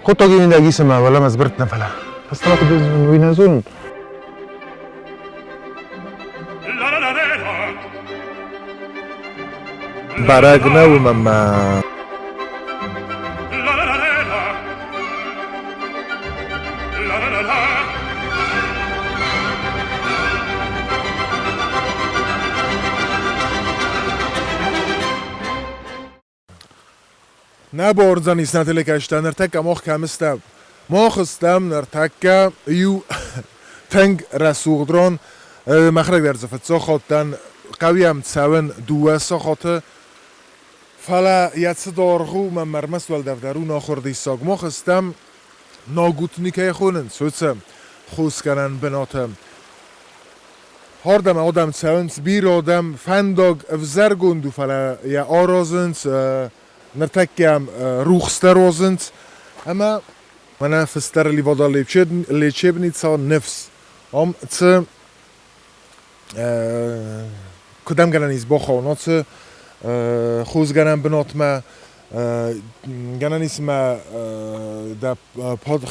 Хъуыддаги мидӕг исӕмӕ уӕлӕмӕ сбырд нӕ фӕлӕ. Фӕстӕмӕ куыд уый нӕ зонын. Бӕрӕг нӕу мӕнмӕ. Нӕ бауырндзӕнис нӕ телекӕсджытӕ, ныртӕккӕ мах кӕм стӕм? Мах стӕм ныртӕккӕ иу тынг рӕсугъд ран. Мӕхӕдӕг дӕр дзы фыццаг хатт дӕн. Хъӕуы цӕуын дыууӕ сахаты. Фӕлӕ йӕ цы даргъ у, мӕнмӕ ӕрмӕст уӕлдӕф дӕр у нахуыр диссаг. Мах стӕм Нагутникӕй хонынц уыцы хосгӕнӕн бынаты. Ардӕм адӕм цӕуынц, бирӕ адӕм, фӕндаг ӕвзӕргонд у, фӕлӕ йӕ аразынц, ныртӕккӕ рухс дӕр уадзынц. Ӕмӕ мӕнӕ фыстӕр Ливада лечебница Ныфс. Ам цы куыдӕм гӕнӕн ис бахауын, ацы хосгӕнӕн бынатмӕ гӕнӕн ис мӕ дӕ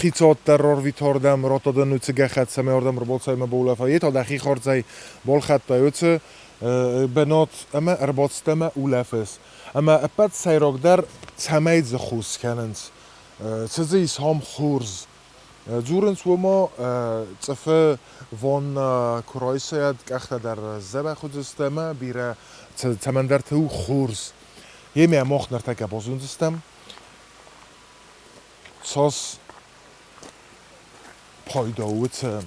хицауад дӕр рарвитардӕм, радта дын уыцы гӕххӕтт, цӕмӕй ардӕм ӕрбацӕуай ӕмӕ баулӕфай, йе та дӕхи хардзӕй балхӕдтай уыцы бынат ӕмӕ ӕрбацыдтӕ ӕмӕ улӕфыс. Ӕмӕ ӕппӕт сӕйрагдӕр, цӕмӕй дзы хос кӕнынц, цы дзы ис ам хорз. Дзурынц уымӕ, цъыфы ваннӕ куы райсӕд, къӕхтӕ дӕр дзӕбӕх уыдзысты ӕмӕ бирӕ цӕмӕндӕрты у хорз. Емӕ мах ныртӕккӕ базондзыстӕм, цас пайда у уыцы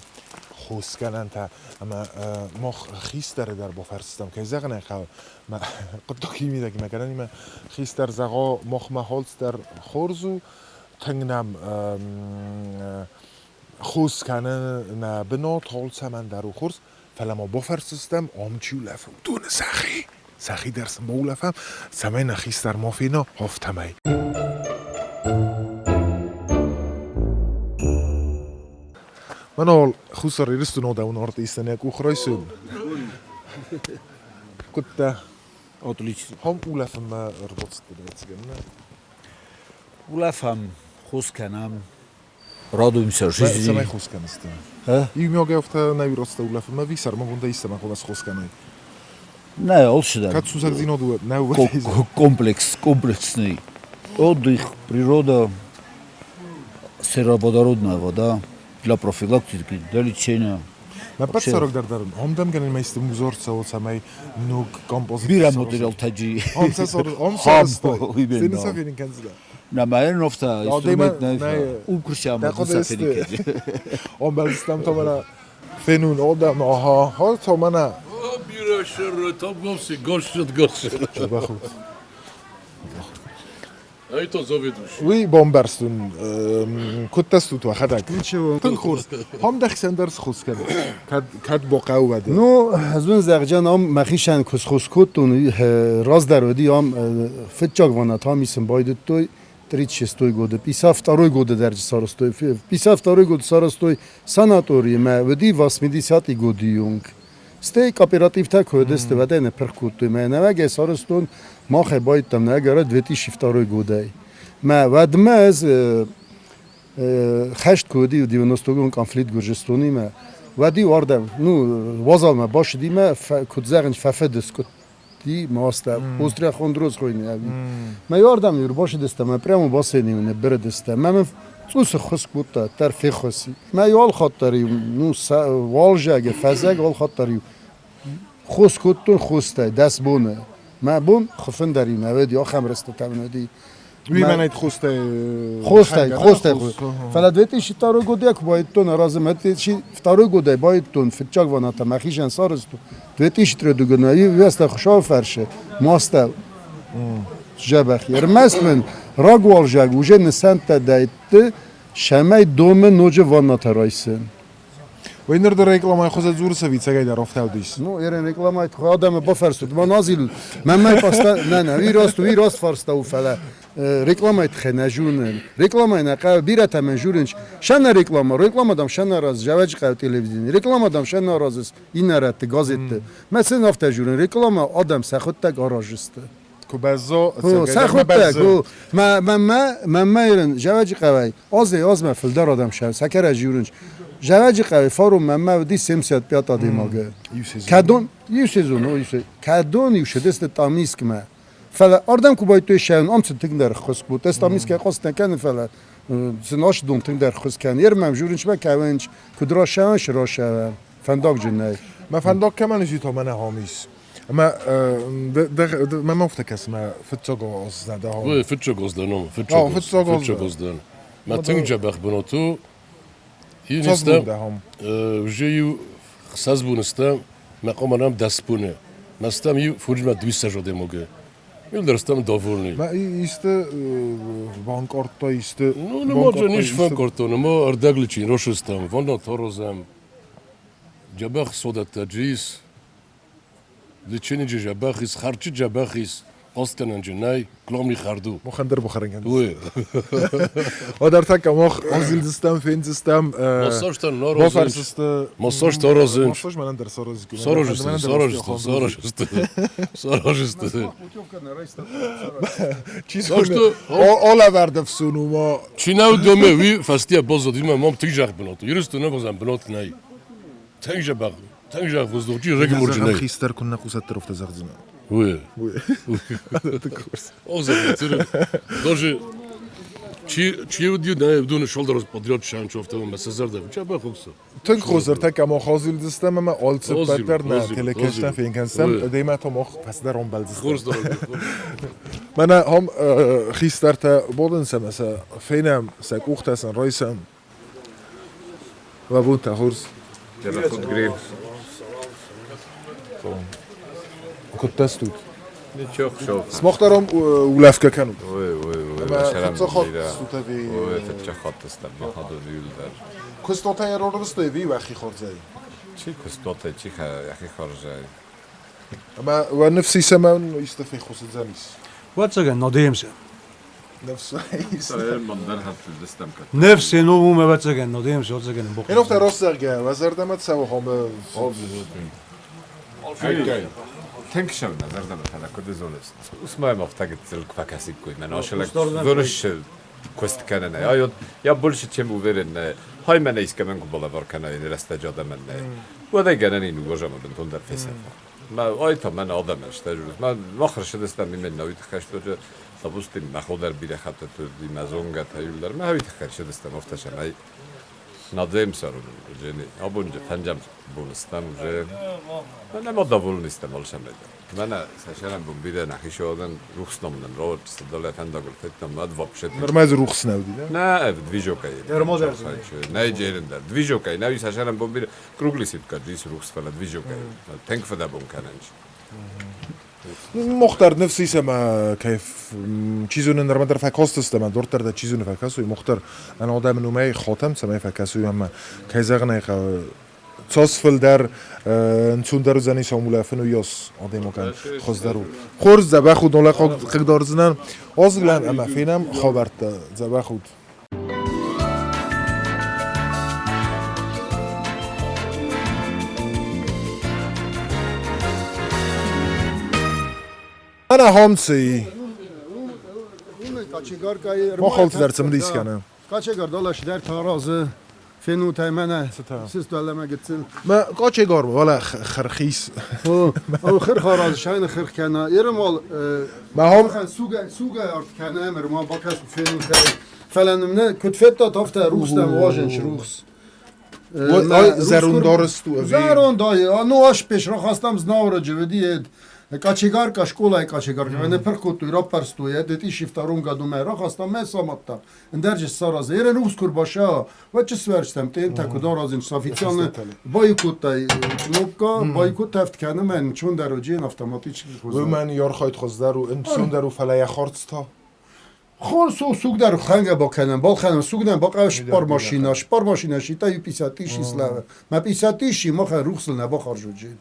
хосгӕнӕнтӕ ӕмӕ мах хистӕры дӕр бафӕрсдзыстӕм, кӕй зӕгъын ӕй хъӕуы, мӕ хъуыддаг мидӕгимӕ кӕнӕнимӕ хистӕр зӕгъа, махмӕ хӕлц дӕр хорз у, тынг нӕм хос кӕны нӕ бынат, алцӕмӕн дӕр у хорз, фӕлӕ ма бафӕрсдзыстӕм, ам чи улӕфы, уыдоны сӕхи, сӕхи дӕр сын баулӕфӕм, цӕмӕй нӕ хистӕр ма фена, афтӕмӕй. Мӕнӕ Хуссар Ирыстоны адӕмон артисттӕн йӕ къух райсын. Куыдтӕ? Отлично. Хом улӕфынмӕ ӕрбацыдтӕ, ӕвӕццӕгӕн, нӕ? Улӕфӕм, хос кӕнӕм, радуемся жизни. Цӕмӕй хос кӕныс ты? Иумиагӕй афтӕ нӕ иродзтӕ улӕфынмӕ ӕви сӕрмагондӕй истӕмӕ хъуамӕ схос кӕнай? Нӕ, алцыдӕр. Кӕд сусӕгдзинад у, нӕ Комплекс, комплексный. Отдых, природа, сероводородная вода для профилактики, для лечения. Ӕппӕт цӕрӕгдӕр дӕр омдӕмгӕнӕн мӕсты музор цӕуы, цӕмӕй ног композици Бирӕ материалтӕ Ом сӕ кӕндзынӕ. На моя нофта инструмент нӕ укрсяма сафени. Омбӕлдыстӕм томана фенун одам аха хо томана. Бирӕ сӕр там госы госы. Бахут. Это заведующий. Уый бамбӕрстон, куыдтӕ стут уӕхӕдӕг? Ничего. Тынг хорз. Хом дӕхицӕн дӕр схос кӕн. Кӕд, кӕд бохъӕуы уӕд. Ну, ӕз уын зӕгъджан, ам мӕхицӕн куы схос кодтон, раздӕр уыди ам фыццаг ваннат ам исын байдыдтой 36 годы. 52 годы дӕр сарӕзтой. 52 годы сарӕзтой санаторий мӕ уыди 80 годы онг. Стӕй кооперативтӕ куы уыдысты, уӕд ӕй ныппырх кодтой. Мӕ нӕуӕгӕй сарӕзтон, мах ӕй байдтам нӕгӕрӕ 2002 годӕй. Мӕ уӕдмӕ ӕз хӕст куы уыди, 90-гон конфликт Гуырдзыстонимӕ, уӕд-иу ардӕм, ну, уазалмӕ бацыди мӕ, куыд зӕгъынц, фӕфыдыс куыдти мастӕ, остеохондроз хуыйны ӕви. Мӕ ардӕм ӕрбацыдыстӕм, мӕ прямо бассейны ныббырыдыстӕм. Мӕ мын цъус ӕххуыс кодта, дӕр феххуыс и. Мӕ иу алхатт дӕр-иу, ну, уалзӕг, фӕззӕг алхатт дӕр-иу хос кодтон хостӕй 10 боны. Мӕ бон хуыфын дӕр-иу нӕ уыди, ахӕм рӕстӕг нӕ уыди. Уый хостӕй Хостӕй, хостӕй. Фӕлӕ 2002 годӕй куы байдтон аразы, мӕ 2002 годӕй байдтон фыццаг ванната мӕхицӕн сарӕзтон. 2003 годӕй веста Хуыцауы фӕрсы, мастӕ дзӕбӕх. Ӕрмӕст мын рагуалзӕг уже нысӕнттӕ дӕтты, цӕмӕй домы ноджы ваннатӕ райсын. Уый ныр дӕр рекламӕйы хуызӕ дзуры ӕви дӕр ӕфтаудис? Ну, ерен рекламӕйы адӕмы бафӕрсут, ма назил. Мӕнмӕ поста, нӕ, нӕ, уый раст, уый раст фарста у, фӕлӕ рекламӕйы тыххӕй нӕ зонын. Рекламӕйы нӕ хъӕуы, бирӕтӕ мӕн журынц. Сӕ реклама, реклама дам сӕ нараз, зӕвӕджы хъӕуы телевидени. Реклама дам сӕ наразыс иннӕ рӕтты, газетты. Мӕ сын афтӕ журын, реклама адӕм сӕхуыдтӕг аразысты. Кубазо, сӕхуыдтӕг, мӕнмӕ ирын Зӕвӕджыхъӕуӕй азӕй-азмӕ фылдӕр адӕм сӕкӕрӕ жюрынч. Зӕвӕджыхъӕуӕй фарон мӕнмӕ уыди 75 адӕймагы. Кӕдон иу сезон, иу сезон. Кӕдон иу сыдысты Тамискмӕ. Фӕлӕ ардӕм куы байдтой сӕн, ам сын тынгдӕр ххуыс кодта. Ӕз Тамискӕй хъаст нӕ кӕнын, фӕлӕ сын ас дон тынгдӕр ххуыс кӕны. Ер мӕм жюрынчмӕ кӕуынч, куыд расӕвӕн, срасӕвӕн. Фӕндагджын нӕй. Мӕ фӕндаг кӕмӕн ис, то мӕнӕ хом ис. Ӕмӕ мӕ афтӕ кӕсы, мӕ фыццаг аз дӕ хом. Ой, фыццаг аз дӕ ном, фыццаг аз дӕн. Мӕ тынг дзӕбӕх бынат у. Уже иу хсӕз боны стӕм, мӕ къоманам 10 боны. Мӕ стӕм иу фурджмӕ 200 адӕймаги. Милдер стӕм довольный. Мӕ исты банкъардта, исты. Ну, не може нич фӕнкъардтон, ӕмӕ ӕрдӕгличин рошыстӕм, ванна торозӕм. Дзӕбӕх содӕттӕ джис, лечениджы дзӕбӕх ис, харчы дзӕбӕх ис, хъастгӕнӕнджы нӕй, главный хӕрд у. Махӕн дӕр бахӕрын кӕныс. Уый. Ӕдӕртӕккӕ мах азилдзыстӕм, фендзыстӕм. Массажтӕ наразынч. Массажтӕ аразынч. Массаж мӕнӕн дӕр саразиккой. Саразысты, саразысты, саразысты. Саразысты. Чи зоны, алӕвӕрд ӕфсон у ма. Чи нӕ домы, уый фӕстийӕ баззад, уый мӕм тынг зӕгъ бынат. Ирыстоны ӕвӕзӕн бынат нӕй. Тынг зӕбӕх, тынг зӕгъ воздух, чи рӕгмурджы нӕй. Хистӕр куыннӕ хъусӕддӕр афтӕ зӕгъдзынӕ. Уый. Даже чи уыди, нӕ уыдоны шалдӕр подряд шанчофтӕ ӕмӕ сӕ зӕрдӕ чабӕх уксы. Тынг хорз ӕртӕккӕ мах азилдзыстӕм ӕмӕ алцыппӕт дӕр нӕ телекӕстӕн фенкӕнстӕм, демӕ та мах фӕстӕдӕр ӕмбӕлдзыстӕм. Мӕнӕ ам хистӕртӕ бадынц ӕмӕ сӕ фенӕм, сӕ къухтӕ сын райсӕм. Уӕ бонтӕ хорз. Куыдтӕ стут? Сымах дӕр ам улӕфгӕ кӕнут? Ӕмӕ фыццаг хатт стут ӕви? Фыццаг хатт стӕм махадон иуылдӕр. Куыстуатӕй ӕрӕрвыстой ӕви уӕхи хорзӕй? Чи куыстуатӕй, чи йӕхи хорзӕй. Ӕмӕ уӕ ныфс ис ӕмӕ уын исты феххуыс уыдзӕнис? Ӕвӕццӕгӕн, надеемся. Ныфс Ныфс ну ӕвӕццӕгӕн, надеемся, ӕвӕццӕгӕн. Эн ofta rossz зӕгъгӕ, уӕ зӕрдӕмӕ цӕуы хомы. Тынг сӕвнӕ зӕрдӕмӕ фӕлӕ куыд зоныс, усмӕ ма афтӕ гыццыл куы фӕкӕсиккой, мӕн асылӕг зоныс куыст кӕнынӕй. Ай я больше чем уверен, хай мӕнӕ искӕмӕн куы балӕвар кӕнай рӕстӕджы адӕмӕн нӕй, уӕд ӕй гӕнӕн и ныууазӕмӕ бынтондӕр фесӕфа. Мӕ ай та мӕн адӕмӕн стӕй мӕ мах рсыдыстӕм именно уый тыххӕй, что допустим, мӕ хо дӕр бирӕ хӕттыты уыди, мӕ зонгӕтӕ иуылдӕр мӕ уый тыххӕй рсыдыстӕм, афтӕ сӕм Надеемся, уже абон же фӕнджам бон стӕм уже. Мӕнӕ ма довольны стӕм алцӕмӕй дӕр. Мӕнӕ сӕ бон бирӕ нӕхи содӕн рухс номнӕн ровот садале фӕндагыл федтам над вообще. Нырма дзы рухс нӕ уыди, нӕ? Нӕ, движокӕй. Нӕ, джерен дӕр. Движокӕй, нӕ, сӕ бон бирӕ круглый сетка джис рухс, фӕлӕ движокӕй. Тынг фыдӕбон кӕнӕн. Мохтар ныфс ис ӕмӕ кӕй чи зоны нырма дӕр фӕкастысты ӕмӕ дарддӕр дӕр чи зоны фӕкӕсой. Мохтар ӕнӕадӕмы уымӕй хатӕм, цӕмӕй фӕкӕсой ӕмӕ кӕй зӕгъын ӕй хъӕуы, цас фылдӕр ӕнцондӕр уыдзӕнис ам улӕфын, уыйас адӕймагӕн хуыздӕр у. Хорз, дзӕбӕх у, нолӕ хъыгдардзынӕн. Азылӕм ӕмӕ фенӕм хабӕрттӕ. Дзӕбӕх ут. Ана хомци. Махалт дӕр цымыдис кӕны. Качегар далаш дӕр таразы фенутай мӕнӕ сыстуалӕмӕ гыццыл. Мӕ качегар вала хырхис. О, хырх аразы, шайны хырх кӕна. Ерымал Мӕ хом суга суга арт кӕна, ӕмӕ ма бакӕс фенутай. Фӕлӕ нын нӕ куыд федтат, афтӕ рухс дӕм уазӕнч рухс. Зӕронд арӕзт у ӕви? Зӕронд, ну аш пеш рахастам Знауыры уыди кочегарка, школайы кочегарка. Мӕнӕ пырх кодтой, раппӕрстой, в 2002 году мӕ рахастам, мӕ самадта. Ӕндӕр же саразы. Ерен рухс куы рбаша, уӕд чи свӕрстам, тентӕ куыд аразын, официально бойкоттай кнопка, бойкот тӕфт кӕны мӕн, чондӕр уыджен автоматически. Уымӕн йархайд хуыздӕр у, ӕнцондӕр у, фӕлӕ йӕ хардз та? Хорз у, сугдӕр хӕнгӕ бакӕнӕм, балхӕнӕм сугдӕн бахъӕуы спар машина, спар машина считай 50 тысяч славы. Мӕ 50 тысячи махӕн рухсыл нӕ бахарз уыджен.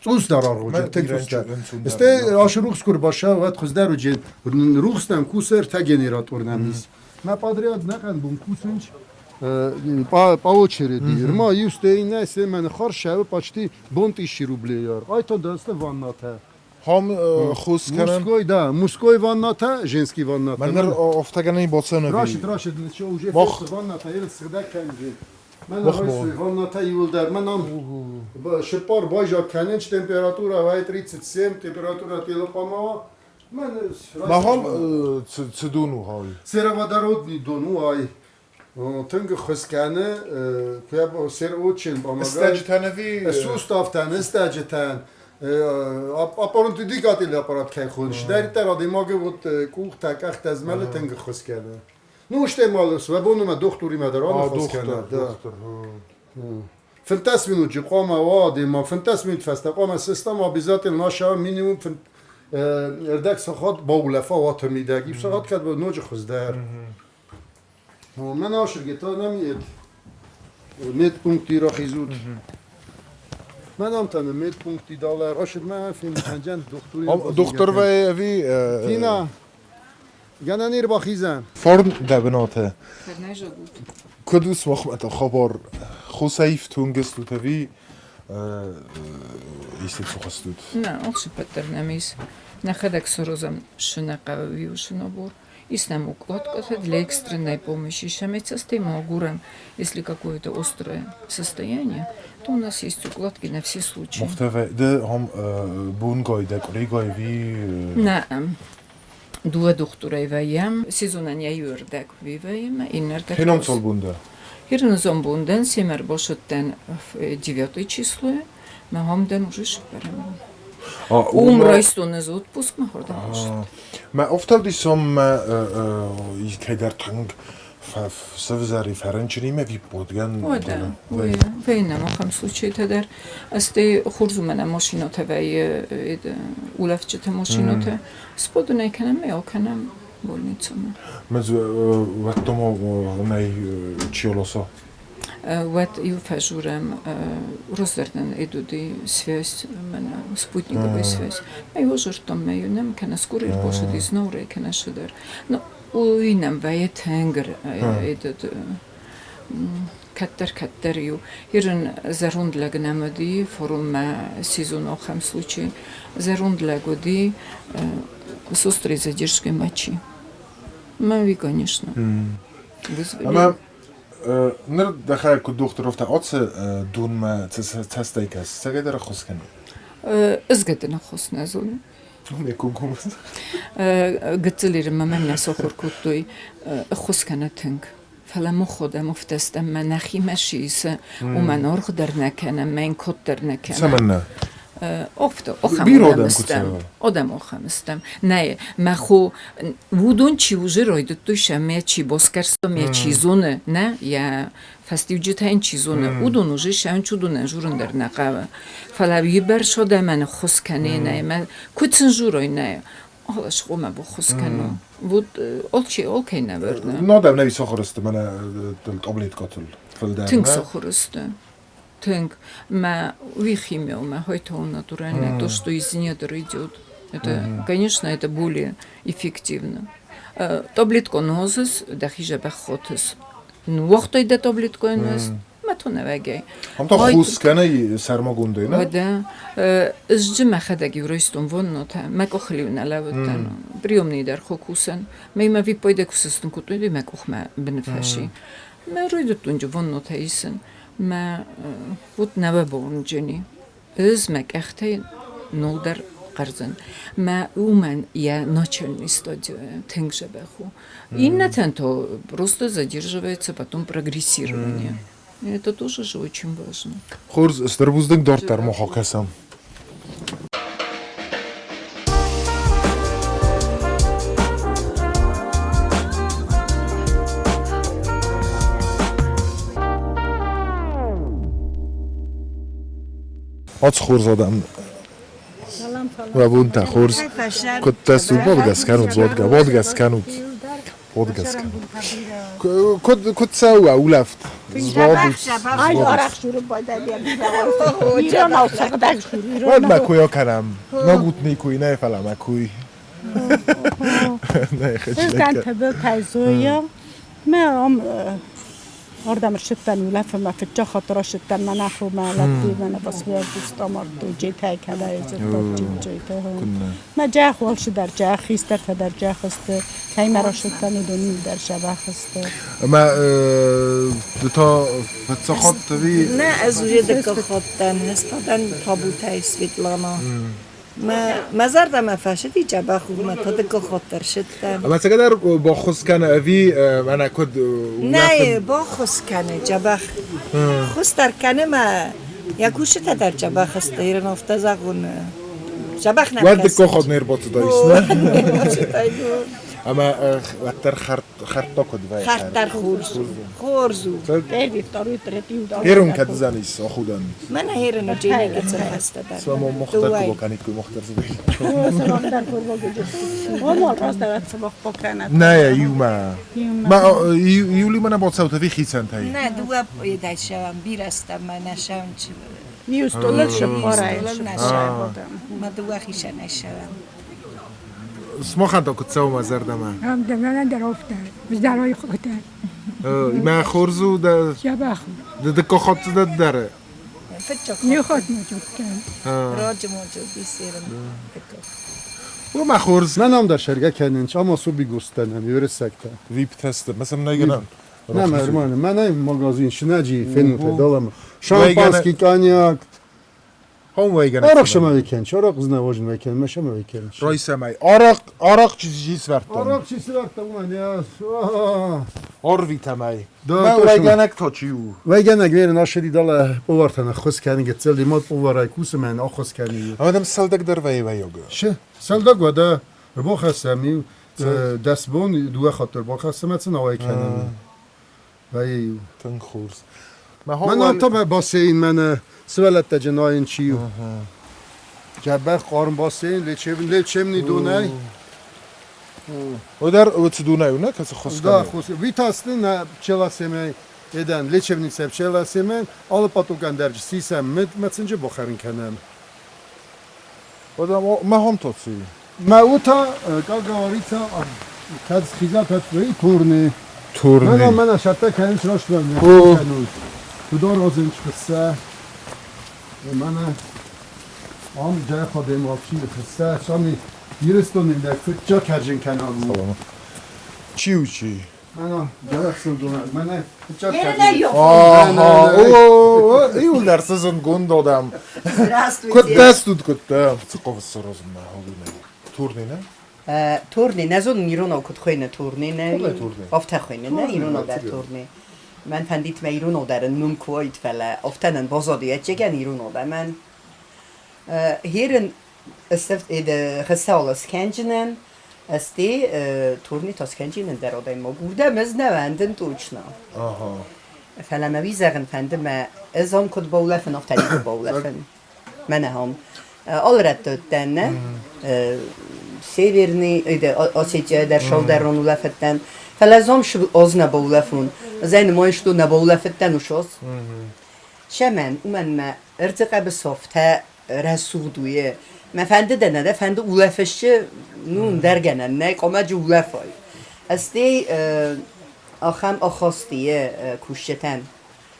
Цъус дӕр аргъуыджын, тынг цъус дӕр. Стӕй ашы рухс куы рбаша, уӕд хуыздӕр уыджен. Рухс нӕм кусы ӕртӕ генератор нӕм ис. Мӕ подряд нӕхъӕн бон кусынч по очереди. Рма иу стӕй иннӕ, стӕй мӕ ныххарс почти бон тысячи рублей. Ай та дӕсны ваннатӕ. Хом хус кӕнӕн. Мужской, да, мужской ванната, женский ванната. Мӕ ныр офтӕгӕнӕн боцӕн ӕви? Рашид, рашид, что уже Мох. ванната, ерын сыгъдӕг кӕнджи. Мӕн Мох райстой ванната иуылдӕр. Мӕн ам шыппар байзаг кӕнын, температура вай 37, температура телы хъуамӕ Мӕн Махом цы дон у хауи? Сероводородный дон у ай. Тынг ӕххуыс кӕны, сер очень помогает. Стӕджытӕн ӕви? Суставтӕн, стӕджытӕн. Аппарат двигатель аппарат кӕй хоныс, дӕриддӕр адӕймагы вот къухтӕ, къӕхтӕ змӕлы тынг ӕххуыс кӕны. Ну, стӕй ма свободнымӕ дохтуримӕ дӕр аныхас кӕны. Дохтыр. 15 минут же хъуамӕ уа адӕймаг, 15 минут фӕстӕ хъуамӕ сыстам обязательно наша минимум ӕрдӕг сахат баулӕфа уаты мидӕг. Иу сахат кӕд ноджы хуыздӕр. Мӕн ашыргета нам ет медпункти рахизут. Мӕн ам та медпункти далӕ рашид мӕ фин ханджан дохтури. Дохтыр вӕй ӕви? Тина, гӕнӕн ӕрбахизӕн. Форн дӕ бынаты. Куыд у сымахмӕ та хабар? Хусӕй ифтонг стут ӕви исты цух стут? Нӕ, алцыппӕт дӕр нӕм ис. Нӕхӕдӕг саразӕм цы нӕ хъӕуы, уыцы набор. Ис нӕм укладкӕтӕ для экстренной помощи. Сӕ мы агурӕм, если какое-то острое состояние, то у нас есть укладки на все случаи. Мофтӕ ды хом бонгай дӕ къуыригай ӕви? Нӕ, дыууӕ дохтырӕй вӕййӕм. Сезонӕн йӕ иу ӕрдӕг вӕййӕм, иннӕ ӕрдӕг. Хинонцол бун дӕ? Хирнозон бун дӕн, семӕ ӕрбацыдтӕн девятое число, мӕ ам дӕн уже цыппӕрӕм бон. Уым райстон ӕз отпуск, мӕ хордӕм бацыдтӕн. Мӕ офтӕвдисон мӕ кӕйдӕр тынг сӕвзӕри фӕрынчынимӕ ӕви бодгӕн? Уӕдӕ, вӕййы нӕм ахӕм случайтӕ дӕр. Стӕй хорз у мӕнӕ машинӕтӕ вӕййы, улӕфджыты машинӕтӕ. Сбадын ӕй кӕнӕм, ӕй акӕнӕм больницӕмӕ. Мӕ уӕддӕмо нӕй чиолосо? Уӕд иу фӕжурӕм раздӕр нын идуди связь, мӕнӕ спутниковая связь. Мӕ его жырдтам, мӕ нӕм кӕнӕ скорый ӕрбацыди Знауырӕй, кӕнӕ цыдӕр. Ну, уый нӕм вӕййы тынг этот кӕддӕр-кӕддӕр-иу ирын зӕронд лӕг нӕм уыди, форуммӕ сезон ахӕм случай. Зӕронд лӕг уыди с острой задержкой мочи. Мӕ уый, конечно, вызвали. Ӕмӕ ныр дӕхӕдӕг куыд дохтыр, афтӕ ацы донмӕ цӕстӕй кӕс, цӕгӕйдӕр ӕххуыс кӕны? Ызгӕ дын ӕххуыс нӕ зонын. Гыццыл ирмӕ мӕн нӕ сахуыр кодтой ӕххуыс кӕны тынг. Фӕлӕ муходӕм уфтӕстӕм мӕ нӕхимӕ сисы, уымӕн аргъ дӕр нӕ кӕнӕм, мӕ йын код дӕр нӕ кӕнӕм. Цӕмӕннӕ? Офто, охӕм одӕм стӕм. Одӕм охӕм стӕм. Нӕ, мӕ хо, уыдон чи уже райдыдтой сӕ чи басгӕрста, мӕ чи зоны, нӕ, йӕ фӕстиуджытӕ йын чи зоны, уыдон уже сӕ чудонӕн журын дӕр нӕ хъӕуы. Фӕлӕ уыйбӕрц адӕмӕн ӕххуыс кӕны, нӕ, мӕ куыд сын журой, нӕ, алас хъуамӕ баххуыс кӕна. Вот алчи алкӕй нӕ вӕрны. Надӕм нӕ сахуыр сты мӕнӕ таблеткӕтыл фылдӕр. Тынг сахуыр сты. Тынг. Мӕ уый химия, мӕ хайтау натуральное, то, что из недр идет. Это, конечно, это более эффективно. Таблетку нозыс, дӕхи дзӕбӕх хотыс. Ныууагътай дӕ таблеткӕйы нозт, мӕ тонӕвӕгӕй. Ам та хус кӕнӕ сӕрмагондӕй, нӕ? Уӕдӕ, ызджы мӕхӕдӕг-иу райстон ваннотӕ, мӕ къухыл-иу нӕ лӕууыдтӕн. Приемный дӕр хо кусӕн. Мӕ мӕ виппайды куы сыстын кодтой, мӕ къухмӕ быны фӕси. Мӕ райдыдтон ваннотӕ исын. Мӕ вот нӕ бонджыни. Ӕз мӕ къӕхтӕй ногдӕр хъӕрзын. Мӕ уымӕн йӕ начальный стадия тынг дзӕбӕх у. Иннӕтӕн то просто задерживается потом прогрессирование. Это тоже же очень важно. Хорз, стыр бузныг дарддӕр мах акӕсӕм. Ацы хорз адӕм Уӕвунтӕ хорз. Куыдтӕ стут? Бодгӕ скӕнут, бодгӕ, бодгӕ скӕнут. Бодгӕ скӕнут. Куыд, куыд цӕуы улӕфт? Звадут. Уӕд мӕ кой акӕнӕм. Нагут никуй, нӕ фӕлӕ мӕ кой. Нӕ хӕчилӕггӕ. Ардӕм ӕрцыдтӕн улӕфынмӕ, фыццаг хатт рацыдтӕн мӕнӕ хомӕ лӕппуимӕ басмӕрдуста мардтой джетӕй кӕдӕй дзырдтой джетӕй. Мӕ джах уалшы дӕр джах, хистӕртӕ дӕр джах сты, кӕимӕ рацыдтӕн, уыдон иу дӕр сӕбӕх сты. Ӕмӕ ды та фыццаг хатт ӕви? Нӕ, ӕз уже дыккаг хатт дӕн, ӕз та дӕн Табутӕй Светлана. Мӕ зӕрдӕмӕ фӕцыди дзӕбӕх у, мӕ та дыккаг хатт ӕрцыдтӕн. Ӕмӕ цӕгӕдӕр баххуыс кӕны ӕви мӕнӕ куыд Нӕ, баххуыс кӕны дзӕбӕх. Ххуыс дӕр кӕны мӕ йӕ кусджытӕ дӕр дзӕбӕх сты, ирон афтӕ зӕгъон, дзӕбӕх нӕм Уӕд дыккаг хатт не рбацыдаис, нӕ? Ӕмӕ уӕддӕр хӕрдта куыд вӕййы? Хӕрд дӕр хорз у. Хорз у. Херун кӕдзӕнис ахудӕн? Мӕнӕ херун джени гыццыл фӕстӕдӕр. Само мохтар куы бакӕниккой, мохтар Нӕ, иумӕ. Ма иулимӕ нӕ бацӕут ӕви хицӕнтӕй? Нӕ, дыууӕ едӕй сӕвӕм, бирӕ стӕм, ма нӕ сӕвӕм. Иу стъолыл сыппарӕй. Ма дыууӕ хицӕнӕй сӕвӕм. Смахӕн та куыд цӕуы мӕ зӕрдӕмӕ? Мӕнӕн дӕр афтӕ. Здоровый хотел. Мӕ хорз у дӕ. Дзӕбӕх у. Ды дыккаг хатт дӕ дӕр. Не хатт ма чуттӕн. Раджы моджы бисерын. О, мӕ хорз. Мӕ ном дӕр сӕргӕ кӕнын, ама субигустӕнӕн, уырыссӕгтӕ. Вип-тесты, мӕ сӕм нӕ гӕнӕн. Нӕ, нормально. Мӕнӕ магазин шинаджи фенуте долам. Шампанский, коньяк. Арах шама викен, арах знавожен викен, ма шама викен. Ройсамай. Арах, арах чи свертон. Арах чи свертон, я. Орвитамай. Да, уӕйгӕнӕг та чи у? Уӕйгӕнӕг верен ашери дала повартан ӕххуыс кӕны гыццыл, имат поварӕй кусы мӕн ӕххуыс кӕны. Ӕмӕ дӕм сӕлдӕг дӕр вӕййы вӕййаг? Шы, сӕлдӕг уӕдӕ ӕрбахӕссӕм иу 10 бон дыууӕ хатты ӕрбахӕссӕм ӕмӕ сын ауӕй кӕнӕм. Вӕййы иу. Тынг хорз. Мӕн та бассейн мӕнӕ сывӕллӕттӕ найын чи у. Дзӕбӕх хъарм бассейн, лечебный донӕй. Уыдар уыцы дунай у, нӕ, кӕцы хос Да, хос. Витасты на пчеласемӕй эдӕн лечебница пчеласемӕн алы потокӕн дӕр сисӕм мыд мӕцынджы бахӕрын кӕнӕм. Ода ма хом тоци. Мӕ ута, как говорится, кӕд схиза, кӕд турни. Турни. Мӕнӕ мӕнӕ сӕттӕ кӕнын срастуӕн. Тудор розынч хысса. Мӕнӕ ам джайхадем вообще хысса. Сами Ирыстоны лӕг фыццаг кӕрджын кӕнӕг у. Чи у чи? Мӕнӕ джайхсын донаг. Мӕнӕ фыццаг кӕрджын. Аха, о, иуылдӕр цы зындгонд адӕм. Куыд дӕ стут, куыд дӕ? Цы хъӕуы саразын мӕ худинаг? Турни, нӕ? Турни, нӕ зонын иронау куыд хуыйны турни, нӕ? Афтӕ хуыйны, нӕ иронау дӕр турни. Мӕн фӕндид мӕ иронау дӕр ын ном куы уаид, фӕлӕ афтӕ нын баззади ӕцӕгӕн иронау дӕр. Херын хыцауыл скӕнджынӕн, ӕсте турни та скӕнджынӕн дӕр адӕймаг уырдӕм ӕз нӕ вӕндын точно. Фӕлӕ мӕ уый зӕгъын фӕнды, мӕ ӕз ам куыд баулӕфын, афтӕ никуы баулӕфын. Мӕнӕ ам. Алы рӕтты уыдтӕн, нӕ? Северный, Осетия дӕр саудӕрон улӕфыдтӕн. Фӕлӕ ӕз ам ӕз нӕ баулӕфон. Ӕз ӕй нымайын, что нӕ баулӕфыдтӕн уыш ӕз. Цӕмӕн? Уымӕн мӕ ӕрдзы хъӕбысы афтӕ рӕсугъд у, е. Мӕ фӕнды дӕ нӕ дӕ фӕнды улӕфысчы, ну, ӕндӕр гӕнӕн нӕй, къомаджы улӕфай. Стӕй ахӕм ахаст и кусджытӕн,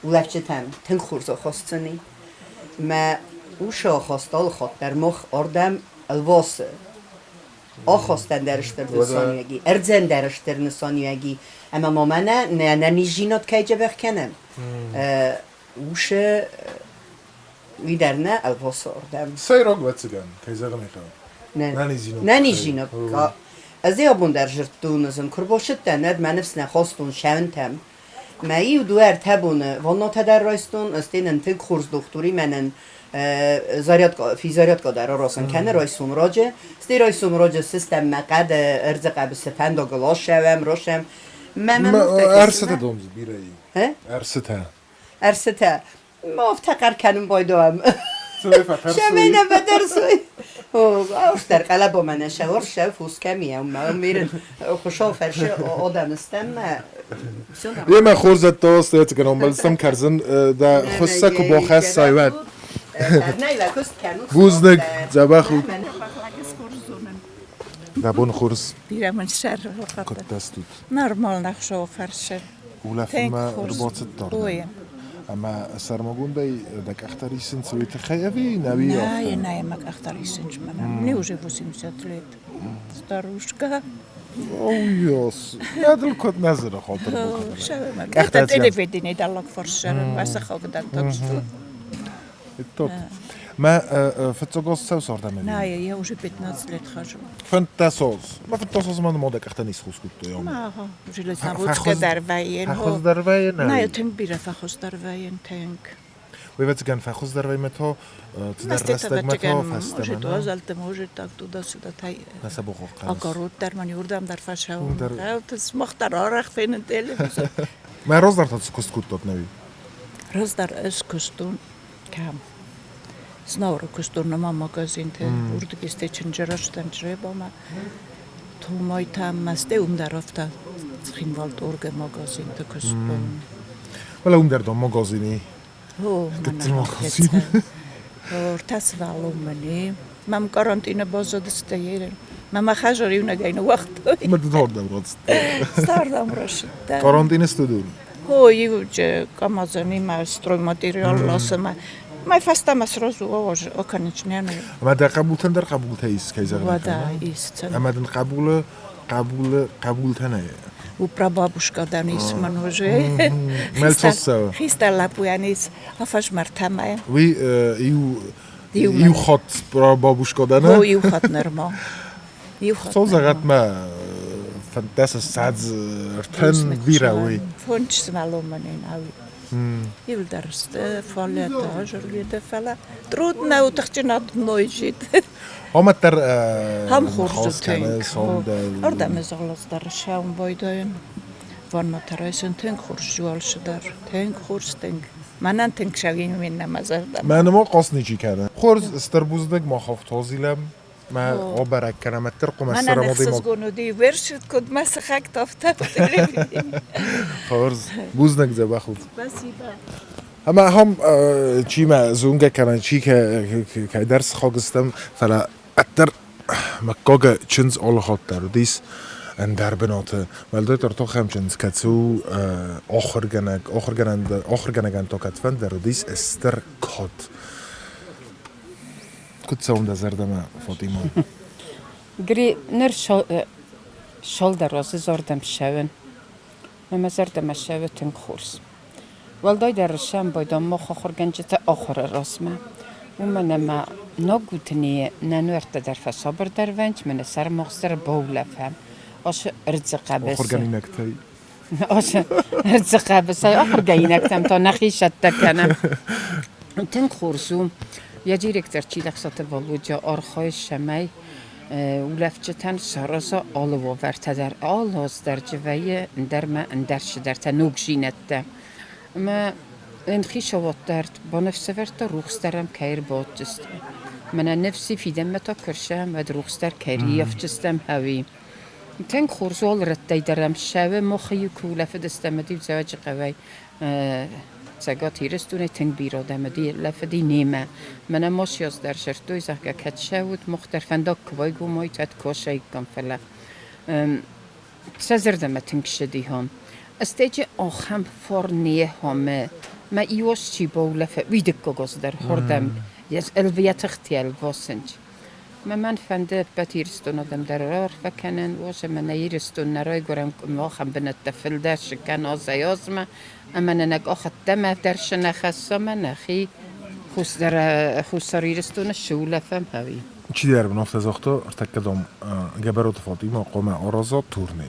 улӕфджытӕн тынг хорз ахаст сын и. Мӕ усы ахаст алы хатт дӕр мах ардӕм ӕлвасы. Ахастӕн дӕр стыр нысаниуӕг и, ӕрдзӕн дӕр стыр нысаниуӕг и. Ӕмӕ ма мӕнӕ нӕ ӕнӕниздзинад кӕй дзӕбӕх кӕнӕм, усы уый дӕр нӕ ӕлвасы ардӕм. Сӕйраг ӕвӕццӕгӕн, кӕй зӕгъын ӕй хъӕуы. Нӕниздзинад. Ӕз ӕй абон дӕр зыдтон, ӕз ын куы рбацыдтӕн, уӕд мӕ ныфс нӕ хастон сӕвынтӕм. Мӕ иу дыууӕ ӕртӕ боны ваннатӕ дӕр райстон, стӕй нын тынг хорз дохтыр и, мӕнӕн зарядка, физзарядка дӕр аразын кӕны райсом раджы. Стӕй райсом раджы сыстӕм мӕ хъӕды ӕрдзы хъӕбысы фӕндагыл ассӕуӕм, расӕм. Мӕ мӕм афтӕ кӕсы. Ӕрсытӕ домдзы бирӕ и. Ӕрсытӕ. Ӕрсытӕ. Ма афтӕ хъӕр кӕнын байдайӕм. Цӕмӕй нӕ фӕтӕрсой. Аустӕр къӕлӕбо мӕнӕ сӕ урс фус кӕм и, ӕмӕ мирын Хуыцау фӕрсы адӕмы стӕм-мӕ. Емӕ хорз ӕддӕ ӕмбӕлстӕм кӕрдзын дӕ хуыссӕг куы бахӕссай, уӕд. Бузныг, дзӕбӕх ут. Дӕ бон хорз. Бирӕ мын сӕр Куыд дӕ стут? Нормально, Хуыцауы фӕрсы. Улӕфынмӕ ӕрбацыдтӕ ардӕм? Ӕмӕ сӕрмагондӕй дӕ къӕхтӕ рисынц уый тыххӕй ӕви нӕуи афтӕ? Нӕ, мӕ къӕхтӕ рисынц мӕнӕ. Мне уже 80 лет. Старушка. Ой, нӕ дыл куыд нӕ зыны хатыр. Къӕхтӕ телевидение дӕллаг фӕрссӕрын, мӕ сыхаг дӕн так что. Тот. Мӕ фыццаг аз цӕу цардӕм ӕви? Нӕ, я уже 15 лет хожу. 15 аз. Мӕ 15 аз мӕ мадӕ къӕхтӕ нисхус кодтой. Ага, Железноводская дӕр вӕййын. Фӕхуыздӕр вӕййын? Нӕ, тынг бирӕ фӕхуыздӕр вӕййын, тынг. Ӕвӕццӕгӕн фӕхуыздӕр вӕййы то цыдӕр рӕстӕгмӕ то фӕстӕмӕ. Может, уазалты, может, так туда-сюда. Огород дӕр мӕн иуырдӕм дӕр фӕцӕуын. Смах дӕр арӕх фенын телевизор. Мӕ раздӕр та цы куыст кодтат нӕуи? Раздӕр ӕз куыстон кӕм? Знауыры куыстон нӕма магазинты. Уырдыгистӕй чынджы рӕзтӕн Чъребамӕ. Томайтӕм мӕстӕй уым дӕр афтӕ Цхинвал-Торгы магазинты куыстон. Фӕлӕ уым дӕр дон магазини. О, Гыццыл магазин. Ӕртӕ сывӕллон мын и. Мӕм карантины баззадысты ерын. Мӕ мӕ хӕдзар иунӕгӕй ныууагътой. Мӕ ды ардӕм рацыдтӕ. Ардӕм рацыдтӕн. Карантины студион. О, иу Камазанимӕ стройматериал ласы мӕ. Мӕ фӕстӕмӕ сразу окончание. Ӕмӕ дӕ хъӕбултӕн дӕр хъӕбултӕ ис, кӕй зӕгъын Уӕдӕ ис. Ӕмӕ дын хъӕбулы хъӕбулы хъӕбултӕ нӕй? У прабабушка дӕн ис мӕн уже. Мӕлцоссӕ. Хистӕр лӕппуйӕн ис афӕсмӕртӕмӕ. Уый иу иу хатт прабабушка дӕн? О, иу хатт нырма. Иу хатт. Цо зӕгъӕт-ма фӕндтӕ ссӕдз ӕртын бирӕ уый. Фонд сывӕллон мӕн ӕви. Иуылдӕр сты, фӕлӕ та зӕрдӕ, фӕлӕ трудно у тыхджын одной жить. Омӕддӕр Хам хорз тынг. Ардӕм ӕзгъӕлӕздӕр сӕум байдайын. Ванна тарайсын тынг хорз жуалшы дӕр. Тынг хорз, тынг. Мӕнӕн тынг сӕуин уин мӕ зӕрдӕ. Мӕнӕ ма хъас ничи кӕны. Хорз, стыр бузныг мах автозилӕм. Мӕ абӕрӕг кӕнӕм ӕддӕр хъуымӕ Мӕнӕн ӕхсызгон уыди версит, куыд мӕ сыхӕгтӕ афтӕ. Хорз, бузныг дзӕбӕх ут. Спасибо. Ӕмӕ ахӕм чи мӕ зонгӕ кӕнӕ чи кӕйдӕр сыхаг стӕм, фӕлӕ ӕддӕр мыггагы чындз алы хатт дӕр уыдис ӕндӕр бынаты. Уӕлдайдӕр та ахӕм чындз, кӕцы у ахуыргӕнӕг, ахуыргӕнӕгӕн та кӕдфӕндӕр уыдис стыр кад. Куыд цӕуын дӕ зӕрдӕмӕ, Фатима? Гри ныр шолдӕр озы зӕрдӕм ссӕуын. Мӕ зӕрдӕмӕ ссӕуы тынг хорз. Уӕлдайдӕр сӕмбӕлдӕн мах ахуыргӕнджытӕ ахуыры размӕ. Уымӕн ӕмӕ ногутыни нӕ нуӕрттӕ дӕр фӕсабырдӕр вӕййынц, мӕнӕ сӕрмагъз дӕр баулӕфӕм. Асы ӕрдзы хъӕбысы. Ахуыргӕнинӕгтӕй. Асы ӕрдзы хъӕбысӕй ахуыргӕнинӕгтӕм та нӕхи цӕттӕ кӕнӕм. Тынг хорз у, йӕ директор Чилӕхсаты Валодя архайы, цӕмӕй улӕфджытӕн сараза алы уавӕртӕ дӕр. Алы аз дӕр дзы вӕййы ӕндӕр ӕмӕ ӕндӕр цыдӕртӕ, ногдзинӕдтӕ. Ӕмӕ ын хицауад дӕр баныфсӕвӕрдта, рухс дӕр ӕм кӕй ӕрбаддзысты. Мӕнӕ ныфси фидӕнмӕ та куы рсӕм, уӕд рухс дӕр кӕй ӕрыййафдзыстӕм ӕви. Тынг хорз у алы рӕттӕй дӕр ӕм ссӕуы, мах-иу куы улӕфыдыстӕм, уӕд-иу Дзӕуӕджыхъӕуӕй Цӕгат Ирыстонӕй тынг бирӕ адӕм уыди, лӕфыди немӕ. Мӕнӕ ма сиаз дӕр зӕрдтой, зӕгъгӕ, кӕд сӕ уыд, мах дӕр фӕндаг куы байгом уаид, уӕд куы асаиккам, фӕлӕ сӕ зӕрдӕмӕ тынг ссыди хом. Стӕй ахӕм фарн хомы, мӕ иуаз чи баулӕфы, уый дыккаг аз дӕр хордӕм ӕлвыйӕ тыхтӕ ӕлвасынц. Мӕ мӕн фӕнды ӕппӕт Ирыстоны адӕм дӕр раарфӕ кӕнын, уадз ӕмӕ нӕ Ирыстон нӕ райгуырӕн къуымы ахӕм бынӕттӕ фылдӕр сы кӕна азӕй-азмӕ ӕмӕ нӕ нӕ къахӕдтӕмӕ дӕр сы нӕ хӕсса ӕмӕ нӕхи Хуссар Ирыстоны сулӕфӕм ӕви. Чидӕр мын афтӕ загъта, ӕртӕккӕ, дам, Гӕбӕроты Фатимӕ хъуамӕ араза турне.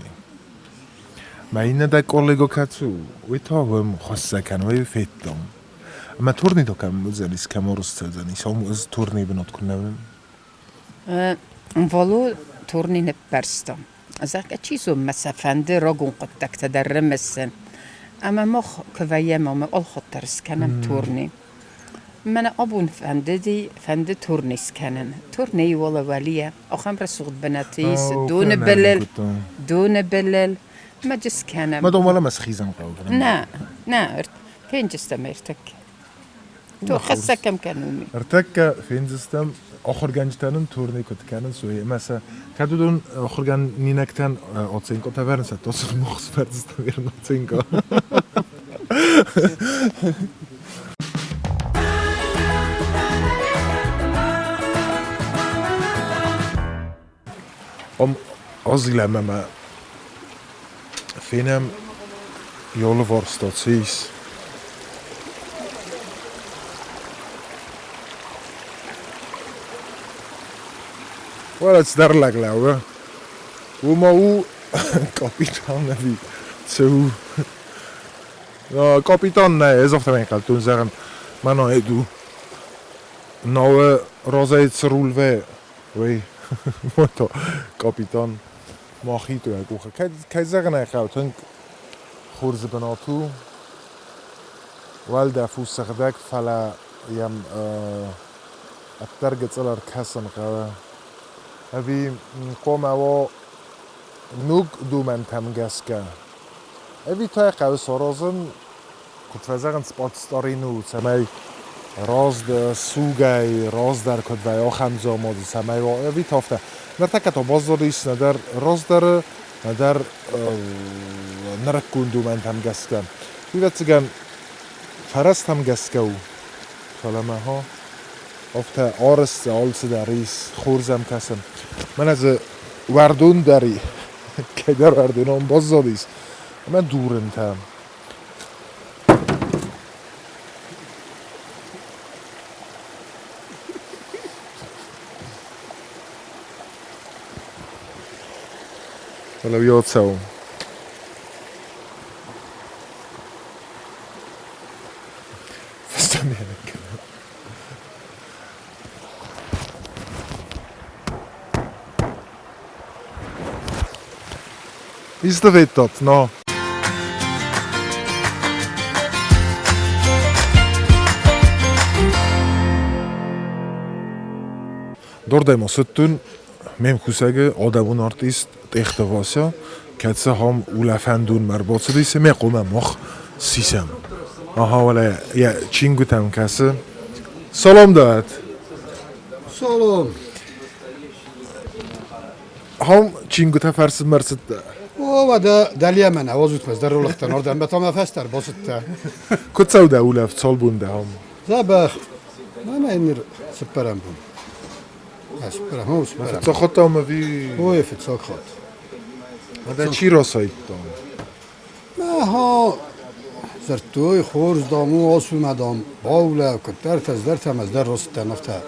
Мӕ иннӕ дӕ коллега кӕцы у, уый та уым хуыссӕг кӕны, уый федтам. Ӕмӕ турни та кӕм уыдзӕнис, кӕм ӕрцӕудзӕнис, ам ӕз турнийы бынат куы нӕ уынын. Вало турни ныппӕрста. Зӕгъгӕ, чи зоны, мӕ сӕ фӕнды рагон хъуыддӕгтӕ дӕр рымысын. Ӕмӕ мах куы вӕййӕм ӕмӕ алхатт дӕр скӕнӕм турни. Мӕнӕ абон фӕндыди, фӕнды турни скӕнын. Турнейы уӕлӕ уӕлийӕ ахӕм рӕсугъд бынаты ис, доны былыл, доны былыл. Мӕ джы скӕнӕм. Мӕ дон уӕлӕмӕ схизын хъӕуы. Нӕ, нӕ, Фенджыстӕм ӕртӕккӕ. То хӕсса кӕм кӕнуми. Ӕртӕккӕ фендзыстӕм, ахуыргӕнджытӕ нын турне куыд кӕнынц, уый. Ӕмӕ сӕ кӕд уыдон ахуыргӕнинӕгтӕн оценкӕтӕ вӕрынц, то сын мах сӕвӕрдзыстӕм ирон оценкӕ. Ам азилӕм ӕмӕ фенӕм йӕ алыварс та цы ис. Уӕлӕ цыдӕр лӕг лӕууы. Уымӕ у капитан ӕви цы у? Капитан нӕ, ӕз афтӕ ӕнхъӕлдтон, зӕгъын, мӕнӕ ӕд у. Науы разӕй цы руль вӕййы, уый мото капитан махито йӕ къухы. Кӕй зӕгъын ӕй хъӕуы, тынг хорз бынат у. Уӕлдӕф у сыгъдӕг, фӕлӕ йӕм ӕддӕр гыццыл ӕркӕсын хъӕуы. Ӕви хъуамӕ уа ног домӕнтӕм гӕсгӕ? Ӕви та йӕ хъӕуы саразын, куыд фӕзӕгъынц, подстарину, цӕмӕй сугӕй раздӕр куыд вӕййы, ахӕм дзаума дзы цӕмӕй уа, ӕви та афтӕ. Ныртӕккӕ та баззадис нӕдӕр раздӕры, нӕдӕр нырыккон домӕнтӕм гӕсгӕ. Ӕвӕццӕгӕн, фӕрӕзтӕм гӕсгӕ у, фӕлӕ ма афтӕ арӕзт дзы алцыдӕр ис, хорз ӕм кӕсы. Мӕнӕ дзы уӕрдон дӕр и, кӕйдӕр уӕрдон ам баззадис, ӕмӕ дурынтӕ. Фӕлӕ уый цӕуы. Фӕстӕмӕ кӕнӕм. Исты федтат, но? Дордӕм ацыдтӕн, ме мкусӕгы адӕмон артист Тъехты Вася, кӕцы ахӕм улӕфӕндонмӕ ӕрбацыдис ӕмӕ хъуамӕ мах сисӕм. Аха, уӕлӕ йӕ чингуытӕм кӕсы. Салам дӕт! Салам! Ахӕм чингуытӕ фӕрсынмӕ ӕрцыдтӕ? О, уӕдӕ дӕлийӕ мӕнӕ уадзут мӕ здӕролыхтӕн, ардӕм та мӕ фӕстӕ ӕрбацыдтӕ. Куыд цӕуы дӕ улӕфт, цал бон дӕ ам? Дзӕбӕх. Мӕнӕ ныр цыппӕрӕм бон. Фыццаг хатт ам ӕви? Ой, фыццаг хатт. Дӕ чи расайдта? Аха, дзырдтой, хорз, дам, у, ацу мӕ, дам, баулӕф, куыддӕртӕ, цыдӕртӕ мӕ цыдӕр рацыдтӕн, афтӕ.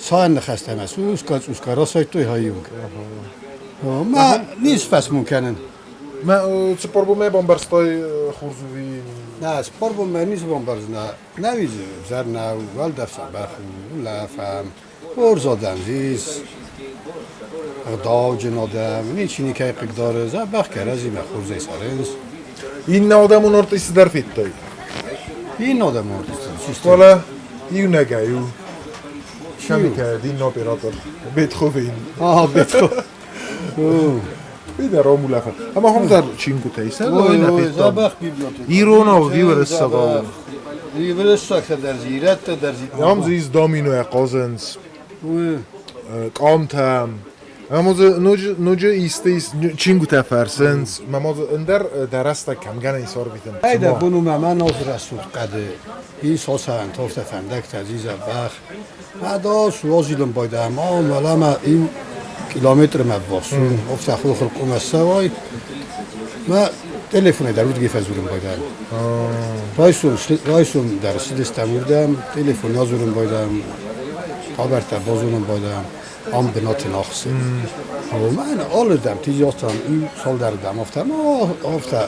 Сайӕн ныхӕстӕ мӕ цъусгай-цъусгай расайдтой хаййонг. Мӕ низ фӕсмон кӕнын. Мӕ цыппар бонмӕ бамбӕрстай хорз ӕви? Нӕ, цыппар бонмӕ ницы бамбӕрзына. Нӕ уиз ӕвзӕр нӕу, уӕлдӕф дзӕбӕх у, улӕфӕм, хорз адӕм ис, ӕгъдауджын адӕм, ничи никӕй хъыгдары, дзӕбӕх кӕрӕдзимӕ хорзӕй цӕрынц. Иннӕ адӕмон артист дӕр федтай? Иннӕ адӕмон артист. Фӕлӕ иунӕгӕй у. Шамикӕ, иннӕ оператор, Бетховен. А, Бетховен. Видӕ ромулӕфӕ. Ӕмӕ хом дӕр чингуытӕ исӕн, ой, нӕ федтам. Иронау ӕви уырыссагау? Уырыссӕгтӕ дӕр дзы, ирӕттӕ дӕр дзы. Ам дзы ис доминойӕ хъазынц, къамтӕ. Ӕмӕ дзы ноджы исты ис, чингуытӕ фӕрсынц. Мӕ дзы ӕндӕр дарӕстӕ кӕм гӕнӕн ис арвитын? Ай дӕ бон у мӕ мӕ ног рӕсугъд хъӕды ис осӕн тофтӕ фӕндӕгтӕ, дзидза бӕх. Ӕдас уазилын байдайӕм, уӕлӕмӕ иу километрмӕ ввахс у, афтӕ хохыл къуымӕ ссӕуай, мӕ телефонӕй дӕр уырдыгӕй фӕдзурын байдайӕм. Райсом дӕр цыдыстӕм уырдӕм, телефон адзурын байдайӕм, хабӕрттӕ базонын байдайӕм, ам бынаты нахсы. Мӕн алырдӕм тизиатам, иу цалдӕрдӕм афтӕ, афтӕ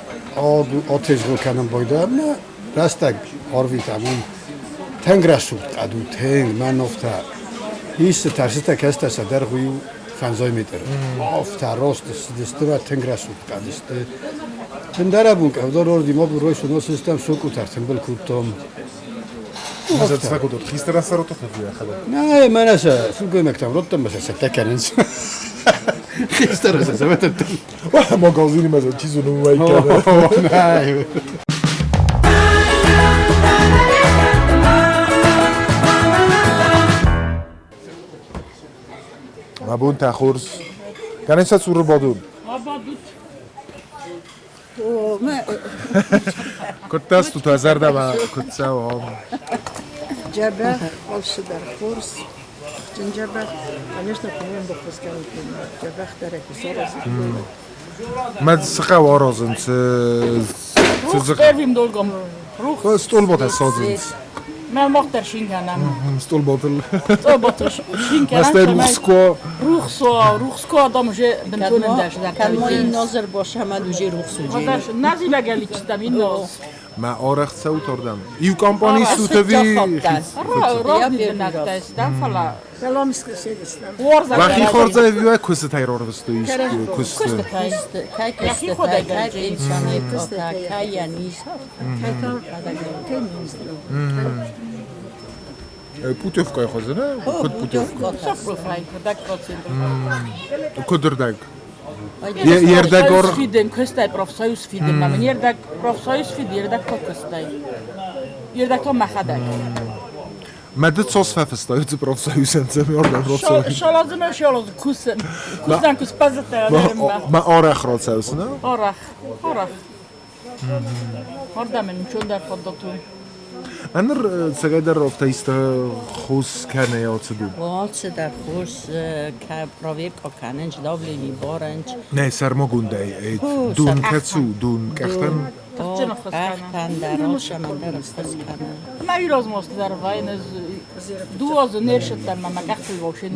атезгъо кӕнын байдайӕм, мӕ рӕстӕг арвитӕм уым. Тынг рӕсугъд хъӕд у, тынг, мӕн афтӕ. Исты тӕрсытӕ кӕстӕ сӕ дӕргъ у иу фӕндзай метр. Афтӕ раст ссыдысты мӕ тынг рӕсугъд хъӕд сты. Ӕндӕрӕбон къӕвда рорди ма райсом ацыдыстӕм сокъутӕ ӕртымбыл кодтам. Хистӕрӕн сӕ ротӕ йӕхӕдӕг? Нӕ, мӕнӕ сӕ сылгоймӕгтӕм роттӕм сӕ цӕттӕ кӕнынц. Хистӕрӕн сӕ цӕвӕтӕттӕм. Магазины чи зоны, уымӕй кӕны. Бонтӕ хорз. Гӕнӕн сӕ цуры бадун. Абадут. Куыдтӕ стут уӕ зӕрдӕмӕ куыд цӕуы ам? Дзӕбӕх, алцыдӕр хорз. Джын дзӕбӕх, конечно, по-моему, баххуыс кӕнут дзӕбӕх дӕр куы саразын. Мӕ цы хъӕуы аразын, цы Рух первым долгом. Рух. Стъолботӕ садзынц. Мӕ мах дӕр шинкӕнӕм. Стъолботыл. Стъолботыл шинкӕнӕм. Мастер рухско. Рухсо, рухско адам уже бынтон ӕндӕр. Кӕд иннозер бошамад уже рухс уже. Називӕгӕличтам инноз. Мӕ арӕх цӕут ардӕм. Иу компани стут ӕви? Уӕхи хорзӕй ӕви уӕ куыстытӕй рарвыстой искуы куысты? Путевкӕйы хуызы, нӕ? Куыд путевка? Куыд ӕрдӕг? Ердӕг Фиден куыстай профсоюз фиден. Мӕ ердӕг профсоюз фид, ердӕг то куыстай. Ердӕг то мӕхӕдӕг. Мӕ ды цос фӕфыстай уыцы профсоюзӕн, цӕмӕй ардӕм профсоюз. Шалазы шалазы кусын. Кусын кус пазата. Мӕ арӕх рацӕуыс, нӕ? Арӕх, арӕх. Ардӕм ничего фадату. Ӕныр цӕгӕйдӕр афтӕ хос кӕнӕ алцыду. Алцыдӕр хос проверка кӕнынч, давление барынч. Нӕ сӕрмагондӕй дун кӕцу, дун къӕхтӕн. Къӕхтӕн дӕр, алцӕмӕн дӕр хос кӕнын. Мӕ ирозмост дӕр вайны дуозы не рсыдтӕн мӕ мӕ къӕхтыл вообще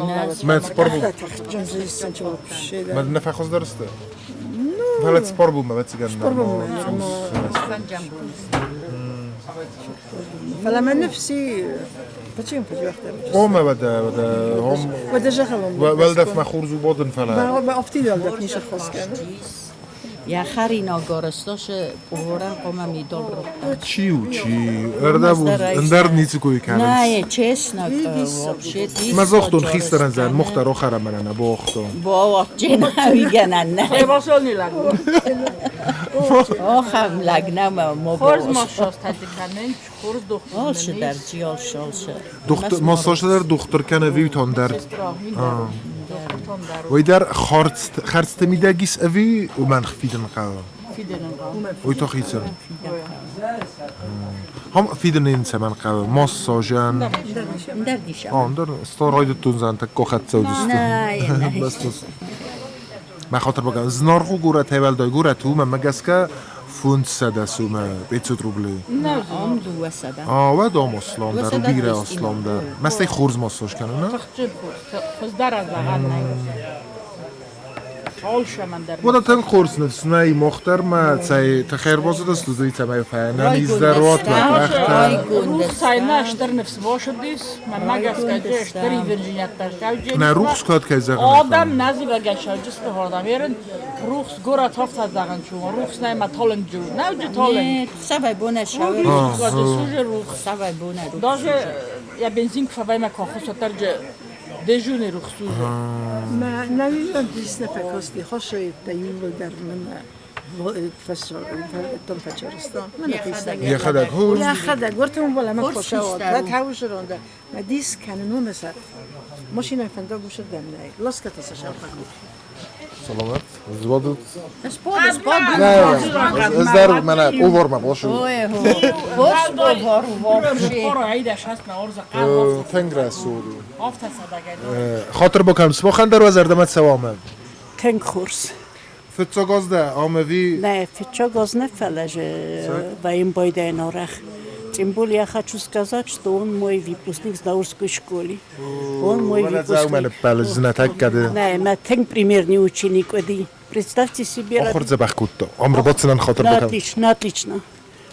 Мӕ спорбул. Мӕ нӕ фӕхуыздӕр сты? Фӕлӕ спорбулмӕ ӕвӕццӕгӕн. Фӕлӕ мӕ ныфси почему подвяхтер? О, мӕ уӕдӕ, уӕдӕ, хом. Уӕдӕ зӕгъӕм. Уӕлдӕфмӕ хорз у бодын, фӕлӕ. Мӕ афтид уӕлдӕф ницы хос кӕны. Я харинаг арӕзташы поварӕн хъуамӕ медаль радта. Чи у, чи? Ӕрдӕм ӕндӕр ницы кой кӕнынц. Нӕ, честно, вообще Мӕ загътон хистӕрӕн зӕн, мохтар охӕрӕмӕнӕн абоохтон. Боахджен ӕвигӕнӕн нӕ. Охӕм лӕг нӕ ма мо. Хорз массаж тӕдзы кӕнын, хорз дохтыр. Алшы дӕр, чи алшы, алшы. Дохтыр, массаж дӕр дохтыр кӕнӕ виутон дӕр. Уый дӕр хӕрдзты мидӕг ис ӕви уымӕн фидын хъӕуы? Фидын хъӕуы. Уый та хицӕн. Хам фидын ын цӕмӕн хъӕуы? Массажӕн. Ӕндӕр ста райдыдтон зӕн тӕккӕ хӕццӕ уыдысты. Мӕ хатыр бакӕн. Зынаргъ у горӕтӕй уӕлдай горӕт у, мӕнмӕ гӕсгӕ 500 сумӕ, 500 рублей. Ам 200. А, уӕд ам асламдӕр, у бирӕ асламдӕр. Мӕстӕй хорз массаж кӕны, нӕ? Тыхджын хорз, хуыздӕр азӕгъӕн нӕй. Уӕдӕ тынг хорз ныфс нӕй мах дӕр ма цӕй тыхӕй ӕрбацыдыстут, уый цӕмӕй фӕнӕниздӕр уат мӕ къӕхтӕ. Рухсайна стыр ныфс бацыдис, мӕнмӕ гӕсгӕ стыр ивындзинӕдтӕ сӕвджын. Нӕ рухс кӕд кӕй зӕгъын. Адӕм нӕ зивӕгӕй сӕвджысты хордам. Ерын рухс горӕт афтӕ зӕгъын чу, рухс нӕй ма талынг джу. Нӕуджы талынг. Савай бона шауэр. Суже рухс. Савай бона рухс. Даже я бензин кфавай ма кохос отарджы дежурный рухс суже. Мӕ нӕуизӕн дис нӕ фӕкасти, хосайдта иууылдӕр мын Йӕхӕдӕг Йӕхӕдӕг, уыртӕм бола мӕ косауа, тауызронда, мӕ дис кӕнын уымӕ сӕ машинӕ фӕндаг усырдӕм нӕй, ласката сӕ сӕрхаг. Саламат, Зводут. Спод, спод. Ez der mene повар ма бошу. Хорз повар вообще. Тенграсуду. Хатыр бакам, смохан дӕр зӕрдӕмӕ цӕуамӕ. Тынг хорз. Фыццаг аз дӕ ам ӕви? Нӕ, фыццаг аз нӕ, фӕлӕ же военбойдӕн арӕх. Тем более я хочу сказать, что он мой выпускник с Даурской школы. Он мой выпускник. Нӕ, мӕ тынг примерный ученик уыди. Представьте себе. Ахуыр дзӕбӕх кодта. Ам рабаддзынӕн хатыр бакӕн. Отлично, отлично.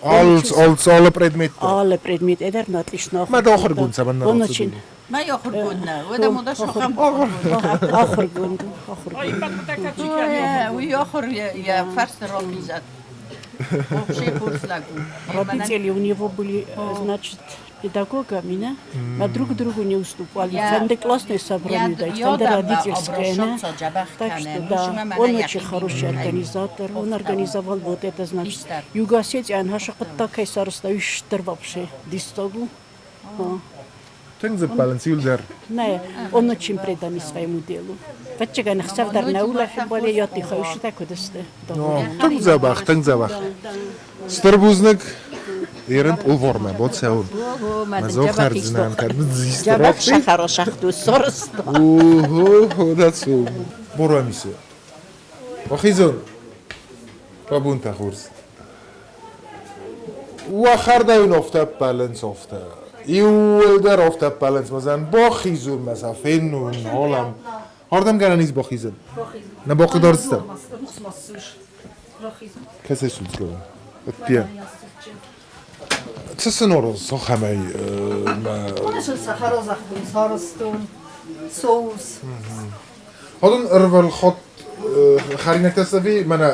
Alle предметы. Alle предметы, дӕр отлично. Мӕ дӕ ахуыргонд цӕмӕн нӕ Он очень. Мӕ ахуыргонд нӕ, уӕдӕ мо дӕ сахам. Ахуыргонд, ахуыргонд. Уый ахуыр йӕ фӕрсты рахизӕд. Вообще хорз лӕг у. Родители у него были, значит, педагогами, да? Мы друг другу не уступали. Фенде классное собрание дать, фенде родительское, да? Так что, да, он очень хороший организатор, он организовал вот это, значит, Юго-Осетия, наша такая староста, вообще, дистогу. Тынг дзы ппӕлынц иуылдӕр. Нӕ, он очень преданный своему делу. Ӕвӕццӕгӕн, ӕхсӕв дӕр нӕ улӕфы боле йоти хойсытӕ куыд сты. Тынг дзӕбӕх, тынг дзӕбӕх. Стыр бузныг. Ерын пъулвормӕ боцӕуын. Мӕ зохӕрдзынӕн, кӕд Дзӕбӕх сахаросахту сорсто. Ого, дацу. Борамисе. Бахизон. Бабунта хурс. Уӕхӕрдӕйын офтӕ ппӕлынц офтӕ. Иууылдӕр офтӕ ппӕлынц мӕзӕн бахизун мӕ феннун олам. Ардӕм гӕнӕн ис бахизын. Нӕ бахъыгдардзыстӕм. Кӕцӕй судзгӕ у? Ӕддейӕ. Цы сын ороз сохӕмӕй Соус. Одон ӕрвылхатт хӕринӕгтӕ ӕви мӕнӕ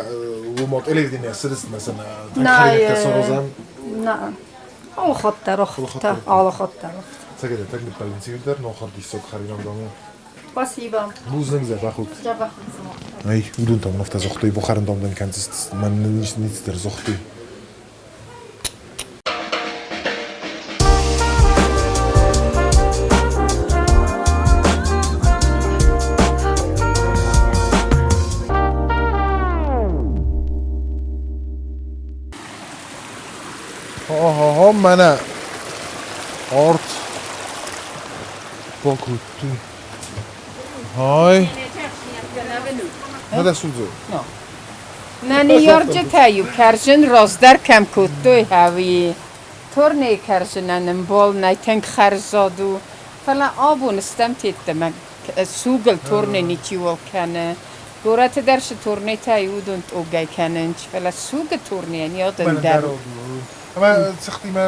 уымӕ телевидение цыдысты мӕсӕн хӕринӕгтӕ сорозӕн? На. Алыхатт дӕр охта, алыхатт дӕр охта. Цӕгӕдӕ таг ныппӕлынц иуылдӕр нохар диссаг хӕринаг дам у. Спасибо. Бузныг дзӕбӕх ут. Дзӕбӕх ут. Ай, уыдон та мын афтӕ загътой, бахӕрын дам дын кӕндзысты, мӕн ницы дӕр загътой. Ха-ха-ха, мӕнӕ арт бакодтой. Хай. Нӕ дӕ судзы? Нӕ ныййарджытӕ-иу кӕрзын раздӕр кӕм кодтой, ӕви торнейы кӕрзынӕн ӕмбал нӕй, тынг хӕрзад у. Фӕлӕ абон стӕм тедтӕмӕ сугыл торне ничиуал кӕны. Горӕты дӕр цы торнетӕ и, уыдон тъогӕй кӕнынц, фӕлӕ сугы торнейӕн йӕ ӕндӕр у. Ӕмӕ цыхтимӕ...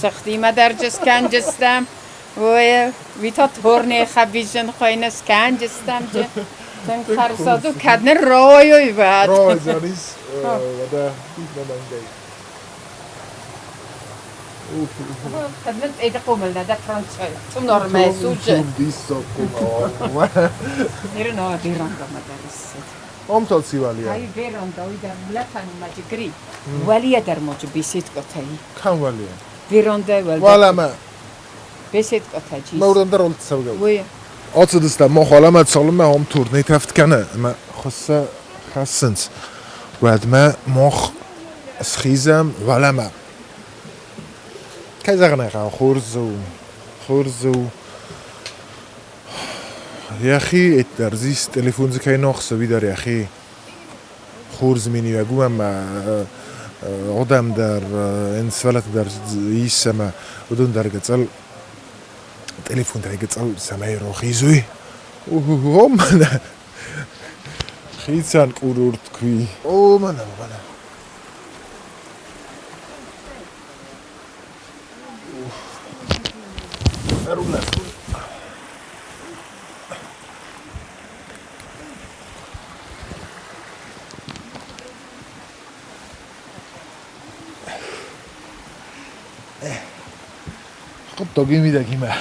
Цыхтимӕ дӕр скӕнджыстӕм. Ой, уый та торнейы хӕбизын хойны скӕнджыстӕм. Тынг хӕрзад у, кӕд ныр райой уӕд. Райдзӕнис, уӕдӕ нӕмӕнгӕй. Кӕд мын эди хъомыл нӕ дӕ францай. Цъунормӕ суджы. Диссаг хъомыл. Ирын о верандамӕ дӕр ссыд. Ам та цивалия. Ай веранда, уый дӕр улӕфӕн маджы гри. Уӕлийӕ дӕр маджы беседкӕтӕ и. Кӕм уӕлийӕ? Верандӕ уӕлдӕр. Уӕлӕмӕ. Беседкӕтӕ Мӕ уырдӕм дӕр олт цӕугӕ. Уый. Ацыдыстӕм мах уӕлӕмӕ, цалынмӕ ам турней тӕфт кӕны ӕмӕ хуыссӕ хӕссынц, уӕдмӕ мах схизӕм уӕлӕмӕ. Кӕй зӕгъын ӕй хъӕуы, хорз у, хорз у. Йӕхи эддӕр зис телефон дзы кӕй нохсы, уый дӕр йӕхи хорз миниуӕг у ӕмӕ адӕм дӕр, ӕнсвӕлӕттӕ дӕр ис ӕмӕ уыдон дӕр гыццыл телефонтӕй гыццыл цӕмӕй рохизуй. О, мӕнӕ хицӕн къурурт куй. О, мӕнӕ, мӕнӕ. Ӕрулӕфтон. Хъуыддаг мидӕгимӕ.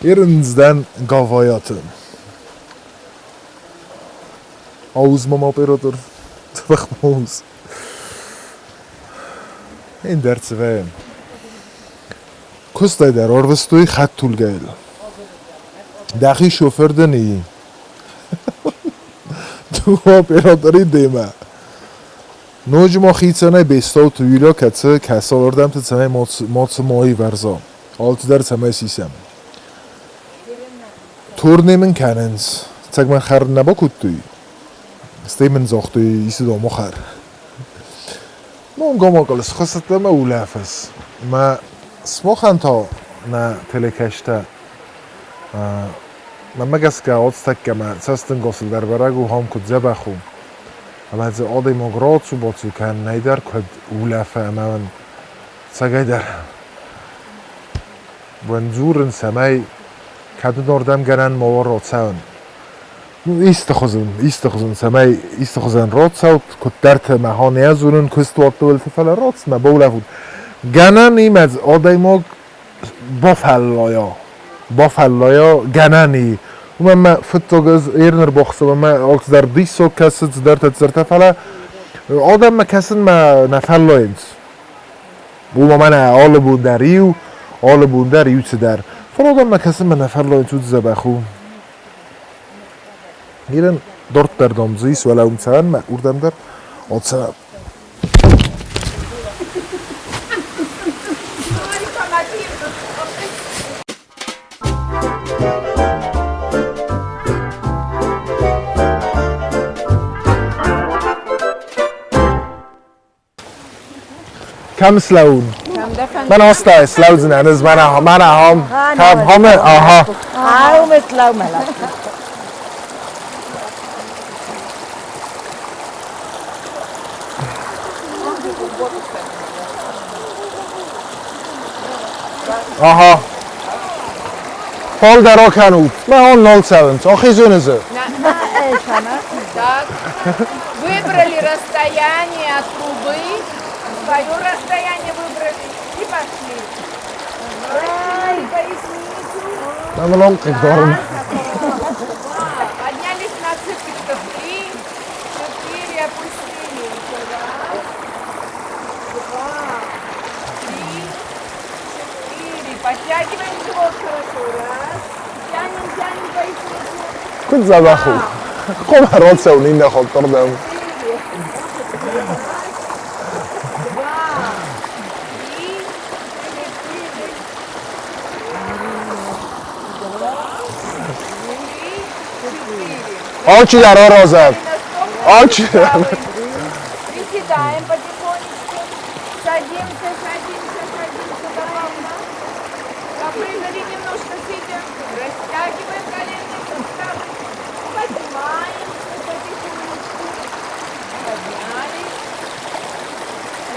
Ерындздӕн Гавайаты. Ауз мам оператор. Дзӕбӕх мауз. Ӕндӕр цӕвӕн. Куыстӕй дӕр ӕрвыстой хӕдтулгӕйыл. Дӕхи шофыр дын и? Дыууӕ оператори демӕ. Ноджы ма хицӕнӕй Бестауты Юля кӕцы кӕсалырдӕмты цӕмӕй мацы ма ивӕрза, алцыдӕр цӕмӕй сисӕм. Турне мын кӕнынц. Цӕг мын хӕрын нӕ бакодтой. Стӕй мын загътой, исы дам хӕр. Монгомакыл схуыссыдтӕ мӕ улӕфыс. Мӕ смохӕн та нӕ телекӕстӕ Мӕнмӕ гӕсгӕ, оцтӕккӕ мӕ цӕстӕнгасыл дӕр бӕрӕг у, хом куыд дзӕбӕх у. Ӕмӕ дзы адӕймаг рацу-бацу кӕнынӕй дӕр куыд улӕфы ӕмӕ мын цӕгӕйдӕр уӕн дзурын, цӕмӕй кӕд уын ардӕм гӕнӕн ма уа рацӕуын. Ну, исты хуызӕн, исты хуызӕн, цӕмӕй исты хуызӕн рацӕут, куыддӕрты мӕ ха не дзурын куыстуӕтты уылты, фӕлӕ рацмӕ баулӕфут. Гӕнӕн имӕ адӕймаг бафӕллайа, бафӕллайа гӕнӕн и. Уымӕн мӕ фыццаг ӕз ерын ӕрбахсӕм ӕмӕ алцыдӕр диссаг кӕсы, цыдӕртӕ-цыдӕртӕ, фӕлӕ адӕммӕ кӕсынмӕ нӕ фӕллайынц. Уымӕ мӕнӕ алы бон дӕр иу, Алы бон дӕр иу цыдӕр. Фӕлӕ адӕммӕ кӕсын мӕ нӕ фӕллайынц, уыд дзӕбӕх у. Ирын дарддӕр дам дзы ис уӕлӕ уым цӕрӕнмӕ, уырдӕм дӕр ацӕуӕм. Кӕм слӕуун? Мӕн остай слӕудзынӕн ӕз мӕнӕ мӕнӕ хом. Кӕм хомы? Аха. Aha. Фалдӕр акӕнут. Мӕ он нал цӕуынц. Ахизон ӕз. Так. Выбрали расстояние от трубы. Свое расстояние выбрали и пошли. Поясницу. Мӕ мын хъыгдарын. Поднялись на цыпочках. Три, четыре, опустили. Еще раз. Два, три, четыре. Подтягиваем живот хорошо. Раз. Тянем, тянем поясницу. Куыд дзӕбӕх у. Хъуамӕ рацӕуын иннӕ хаттырдӕм. Два, три, четыре. Два, три, четыре. Алчидӕр аразӕд. Алчидӕр. Приседаем потихонечку. Садимся, садимся, садимся плавно. Попрыгали немножко сидя. Растягиваем коленные суставы. Поднимаемся потихонечку. Поднялись.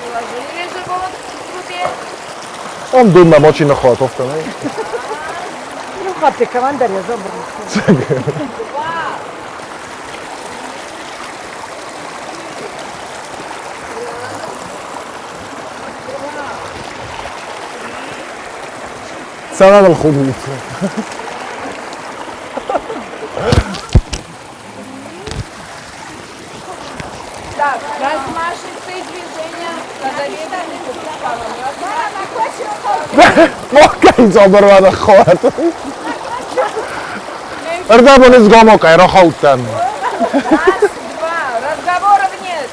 Уложили живот к трубе. Ам дунна мочи на хат офта, не? Ну, хапте командар я забрал. Два. Цӕмӕн ыл худут? Так, размашистые движения тазобедренным суставом. Маккай забарвана хат. Ӕрдӕбон ӕз гамакӕй рахаудтӕн. Раз, два. Разговоров нет.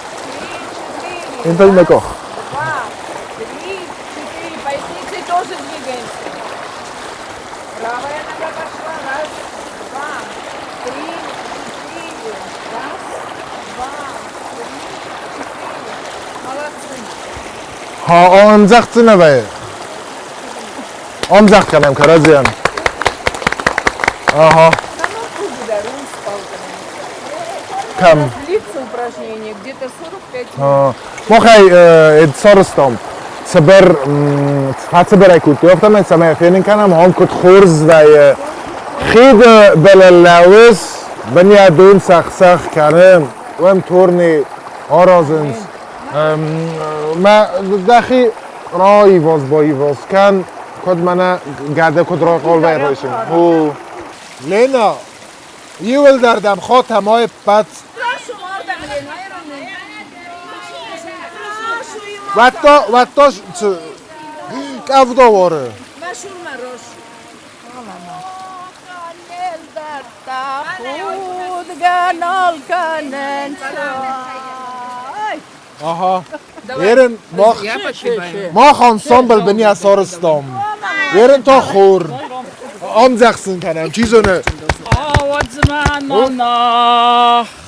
Три, четыре. Инта имя кох. Два, три, четыре. Поясницей тоже двигаемся. Правая нога пошла. Раз, два, три, четыре. Раз, два, три, четыре. Молодцы. Ha, ӕмдзӕгъддзынӕ вӕййы. Ӕмдзӕгъд кӕнӕм кӕрӕдзийӕн. Ага. Кӕм? Длится упражнение где-то 45 минут. Махӕй эд сарӕзтам цыбыр фӕцыбырӕй кодтой, афтӕмӕй цӕмӕй фенын кӕнӕм, ам куыд хорз вӕййы. Хиды былыл лӕууыс, бын йӕ дон сӕх-сӕх кӕны, уым турни аразынц. Мӕ дӕхи раиваз-баиваз кӕн, куыд мӕнӕ гӕды куыд райхъал вӕййы райсом. Лена, иууылдӕр дӕм хатӕм ӕппӕт. Уӕдта, уӕдта къӕвда уары. Аха. Ерын мах мах ансамбль быни сарӕзтам. Ерын та хор. Ӕмдзӕгъд сын кӕнӕм, чи зоны. Ауӕдзмӕ нана,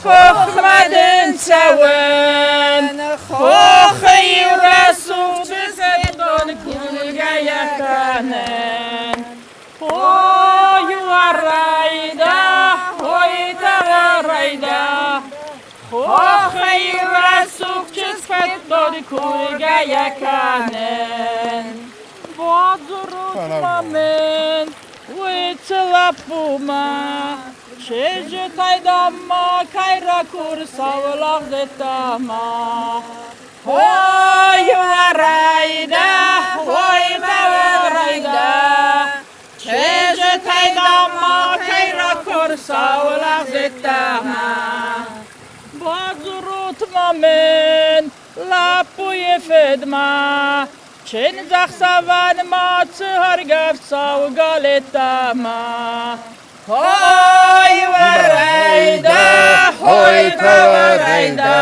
хохмӕ дын цӕуын, хохы иу рӕсугъд чызгдон кургӕйӕ кӕнын. Ой, уӕрӕйдӕ, ой, дӕрӕйдӕ, хохы иу рӕсугъд чызгдон кургӕйӕ кӕнын. Бадзурут ма мын уыцы лӕппумӕ, чызджытӕй дам-ма кӕй ракур саулагъдзыдтӕ-ма. Ой, уӕрӕйдӕ, ой, уӕрӕйдӕ, чызджытӕй дам-ма кӕй ракур саулагъдзыдтӕ-ма. Бадзурут ма мын лӕппуйы фыдмӕ, Чындзӕхсӕвӕн ма цы ӕргӕвдсау галеттӕмӕ. Хой, уӕрӕйдӕ, хой, уӕрӕйдӕ.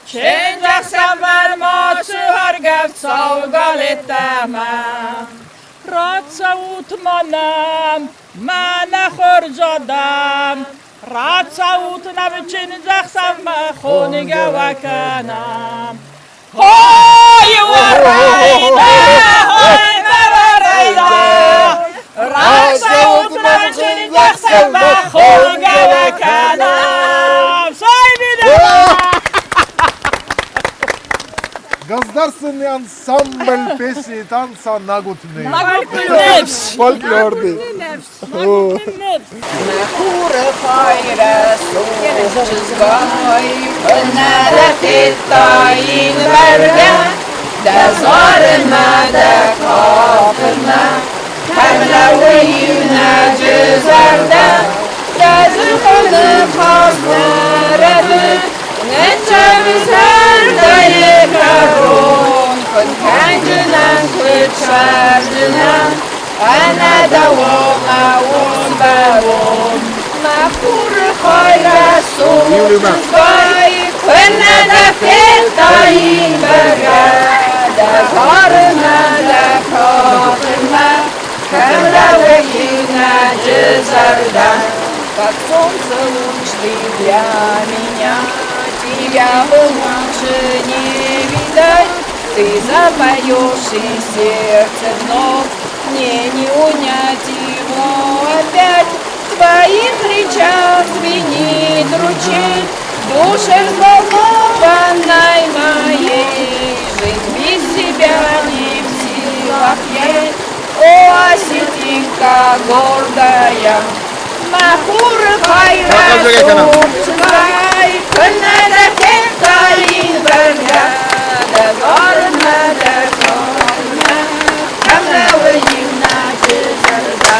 Чындзӕхсӕвӕн ма цы ӕргӕвдсау галеттӕмӕ. Рацӕут ма нӕм, мӕнӕ хорз адӕм, Рацӕут нӕм чындзӕхсӕвмӕ, хонгӕ уӕ кӕнӕм. Хой, уӕрӕйдӕ, хой, уӕрӕйдӕ, Рацӕут нӕм чындзӕхсӕвмӕ, хонгӕ уӕ кӕнӕм. Государственный ансамбль песни и танца Нагутны. Нагутны. Фольклорный. Хуры хайрӕсугъд чызгай, Куынӕ дӕ федтаин бӕргӕ, Дӕ зарынмӕ, дӕ кафынмӕ, Кӕм лӕууы иунӕджы зӕрдӕ, Дӕ дзыхы ныхас нӕ рӕзы, Ныццӕвы зӕрдӕйы кӕрон, Куыд кӕнджынӕн, куыд сӕрджынӕн, Ӕнӕ дӕуыл бӕлон, Мӕ хуры хай рӕсугъд чызгай, Куынӕ дӕ федтаин бӕргӕ, Дӕ зарынмӕ, дӕ кафынмӕ, Кӕм лӕууы иунӕджы зӕрдӕ. Как солнце луч ты для меня, Тебя бы лучше не видать. Ты запоешь, и сердце вновь Мне не унять его опять. В твоих речах звенит ручей, Душе взволнованной моей. Жить без тебя не в силах я. О, осетинка гордая, Мӕ хуры хай рӕсугъд чызгай, Куыннӕ дӕ федтаин бӕргӕ, Дӕ зарынмӕ, дӕ кафынмӕ, Кӕм лӕууы иунӕджы зӕрдӕ.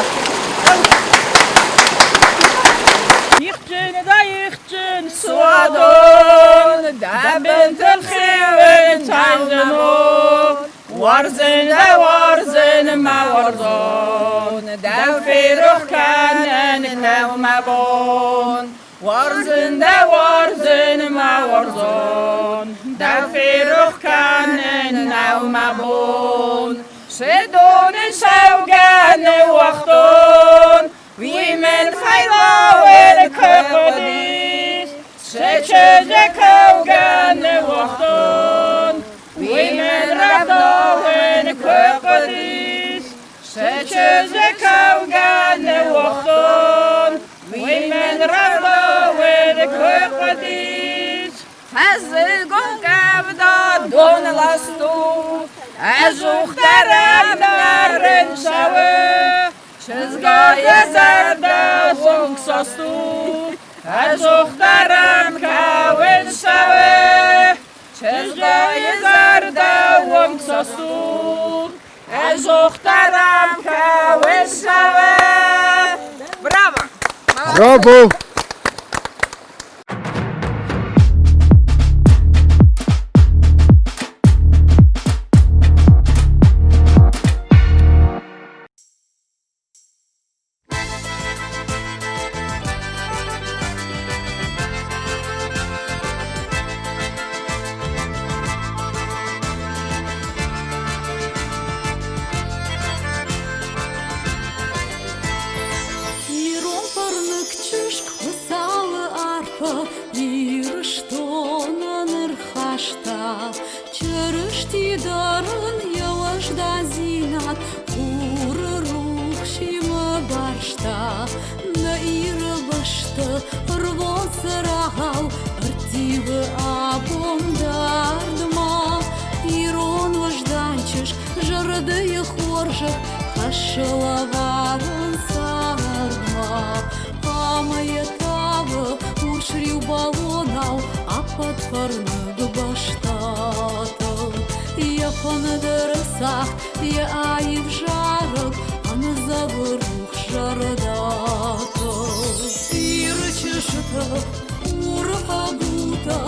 Ихджын дӕ ихджын суадон, Дӕ бынтыл хиуын цӕндзӕнон. Уарзын дӕ, уарзын, мӕ уарзон, Дӕ ферох кӕнын нӕу мӕ бон. Уарзын дӕ, уарзын, мӕ уарзон, Дӕ ферох кӕнын нӕу мӕ бон. Сыдоны цӕугӕ ныууагътон, Уый мын фӕйлауын куы хъуыдис. Цы чызджы кӕугӕ ныууагътон, Уый мын рӕвдауын куы хъуыдис. Цы чызджы кӕугӕ ныууагътон, Уый мын рӕвдауын куы хъуыдис. Фӕззыгон къӕвда дон ласту, Ӕдзухдӕр ӕм нӕрын цӕуы. Чызгайы зӕрдӕ зонгсаст у, Ӕдзухдӕр ӕм кӕуын цӕуы. Чызгайы зӕрдӕ уонгсаст у, Ӕдзухдӕр ӕм кӕуын цӕуы. Браво! Браво! Ирон фӕрныг чызг Хуыцауы арфӕ Ирыстонӕн ӕрхаста. Чырысти дӕр ын йӕ уӕздандзинад Хуры рухсимӕ барста. Нӕ Иры бӕсты рвон цырагъау ӕрттивы абон дардмӕ. Ирон уӕздан чызг зӕрдӕйы хорзӕх хӕссы лӕварӕн цардмӕ. Ӕмӕ йӕ тавы урсриу бӕлонау ӕппӕт фӕрныг бӕстӕтыл. Йӕ фӕндыры цагъд, йӕ аив зарӕг ӕндзӕвы рухс зӕрдӕтыл. Иры чызджытӕ, хуры хъӕбултӕ,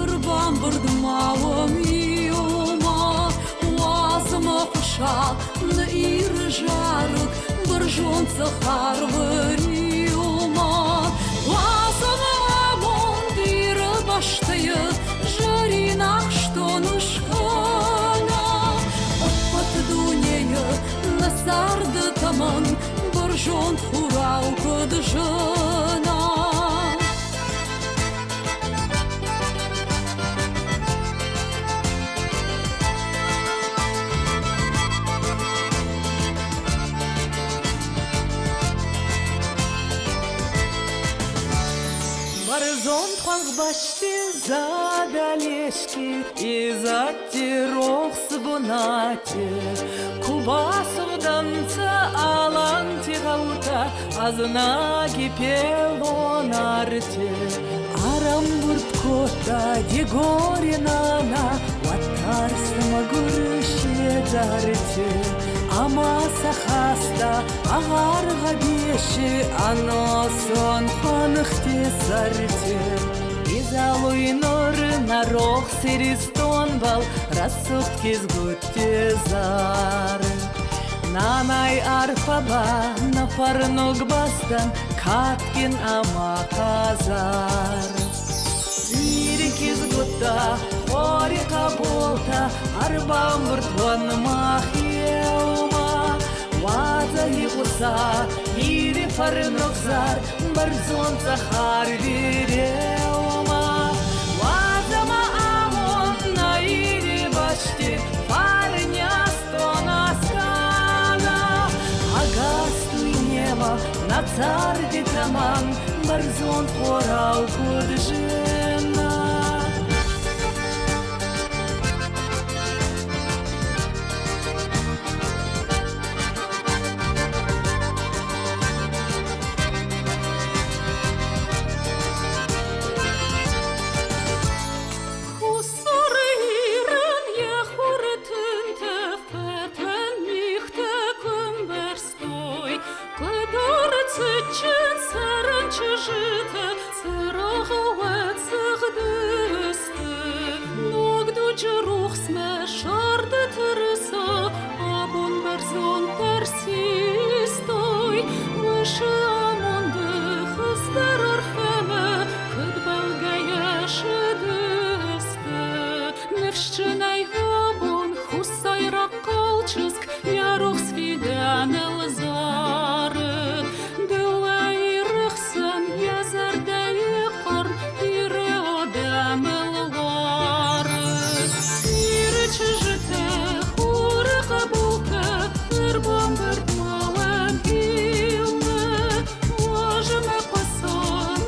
ӕрбамбырд ма уӕм иумӕ. Уадз хъуыса нӕ Иры зарӕг бӕрзонд цӕхӕрвы риумӕ. Уадз ӕмӕ амонд Иры бӕстӕйы зӕрин ахстон ыскӕна. Ӕппӕт дунейы нӕ царды тӕмӕн бӕрзонд хурау куыд зына. Бӕрзонд хуӕнхбӕсти Задӕлески изӕдти рохс бунати ку басугъдӕнцӕ аланти гъӕутӕ ӕзнаги пеллон арти. Ӕрӕмбурд кодта Дигори нана уӕддӕр сӕ мӕгур седзӕрти ӕма сӕ хаста ӕгъар гъӕбеси ӕносон хуӕнхти сӕрти. Изӕлуй нур нӕ рохс Иристонбӕл рӕсугъд кизгутти зар. Нанай арфӕ ба нӕ фӕрнуг бӕстӕн кадгин ӕма хъазар. Ири кизгуттӕ, хори хъӕболтӕ ӕрбамбурд уӕн мах еумӕ. Уадзӕ игъуса Ири фӕрнуг зар бӕрзонд цъӕх арви реумӕ. Уадзӕ ма амонд нӕ Ири бӕсти фарни астон аскӕна. Ӕгас дуйнемӕ нӕ царди тӕмӕн бӕрзонд хорау куд зына. Хуссар Ирӕн йӕ хуры тынтӕ фӕтӕн мигътӕ куы мбӕрзтой, Къуыдары цытджын сӕрӕн чызджытӕ цырагъы уӕд сыгъдысты. Ног дуджы рухсмӕ сӕрды тырыса абон бӕрзонддӕр систой. Мысы амонды хистӕр арфӕмӕ куыд бӕлгӕйӕ сыдысты. Ныфсджынӕй абон хуссайраг хъал чызг йӕ рухс фидӕныл зары. Дыууӕ Иры хсӕн йӕ зӕрдӕйы хъарм Иры адӕмыл уары. Иры чызджытӕ, хуры хъӕбултӕ, ӕрбамбырд ма уӕм иумӕ. Уазӕмӕ хъуыса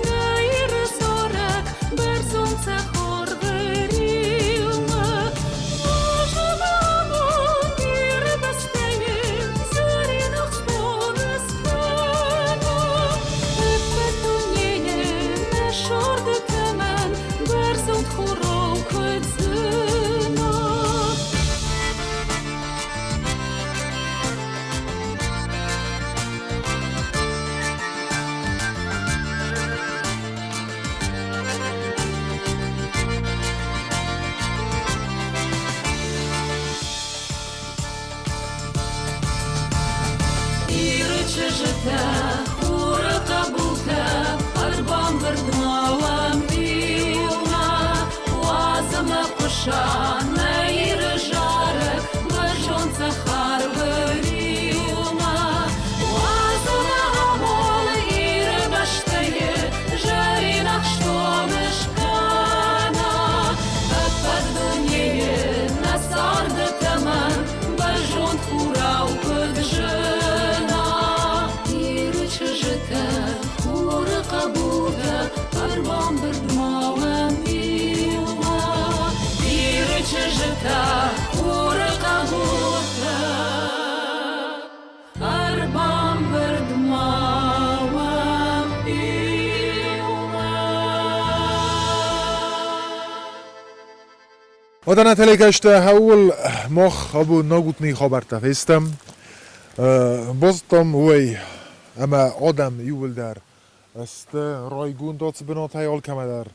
нӕ Иры зарӕг бӕрзонд цӕхӕрвы риумӕ. Уазӕмӕ амонд Иры бӕстӕйы зӕрин ӕхстон ыскӕна. Ӕппӕт дунейы нӕ сӕрды тӕмӕн бӕрзонд хурау куыд зына. Иры чызджытӕ, хуры хъӕбултӕ, ӕрбамбырд ма уӕм иумӕ. Уадз ӕмӕ хъуыса нӕ Иры зарӕг бӕрзонд цӕхӕрвы риумӕ. Уадз ӕмӕ амоны Иры бӕстӕйы зӕрин ахстон ыскӕна. Ӕппӕт дунейы нӕ царды тӕмӕн бӕрзонд хурау куыд зына. Иры чызджытӕ, хуры хъӕбултӕ, ӕрбамбырд ма уӕм иумӕ. Иры чызджытӕ, хуры хъӕбултӕ, ӕрбамбырд ма уӕм иумӕ. Уӕдӕ телекӕсджытӕ ӕууыл мах абон нагутный хабӕрттӕ фестӕм. Базыдтам уый, ӕмӕ адӕм иууылдӕр сты райгонд ацы бынатӕй алкӕмӕ дӕр.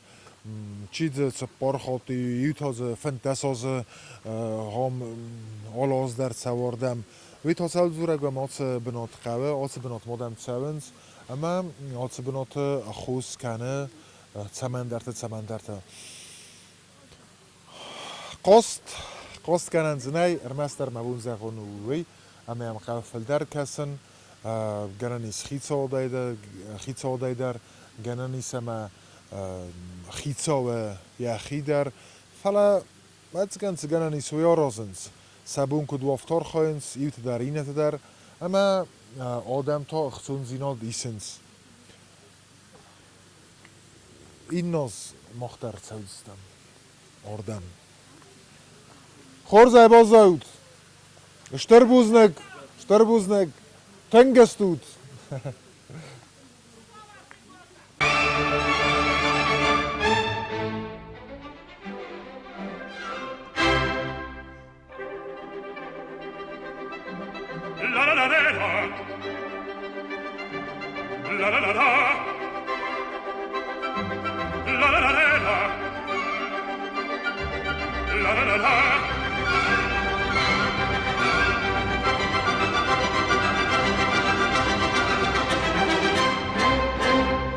Чи дзы 4 хатты, иу та дзы 15 азы хом алы аз дӕр цӕуы ардӕм. Уый та цӕуыл дзурӕг у, ӕмӕ ацы бынат хъӕуы, ацы бынатмӕ адӕм цӕуынц ӕмӕ ацы бынаты хос кӕны цӕмӕндӕрты, цӕмӕндӕрты. Хъаст, хъаст кӕнӕн дзы нӕй, ӕрмӕстдӕр мӕ бон зӕгъон у уый, ӕмӕ йӕм хъӕуы фылдӕр кӕсын, гӕнӕн ис хицауадӕй дӕр, хицауадӕй дӕр, гӕнӕн ис ӕмӕ хицауы йӕхи дӕр, фӕлӕ ӕцӕгӕн цы гӕнӕн ис, уый аразынц. Сӕ бон куыд у, афтӕ архайынц, иутӕ дӕр, иннӕтӕ дӕр, ӕмӕ адӕм та ӕхцондзинад исынц. Инназ мах дӕр цӕудзыстӕм ардӕм. Хорзӕй баззайут! Стыр бузныг! Стыр бузныг! Тынг стут! La la la la La la la la La la la la La la la la.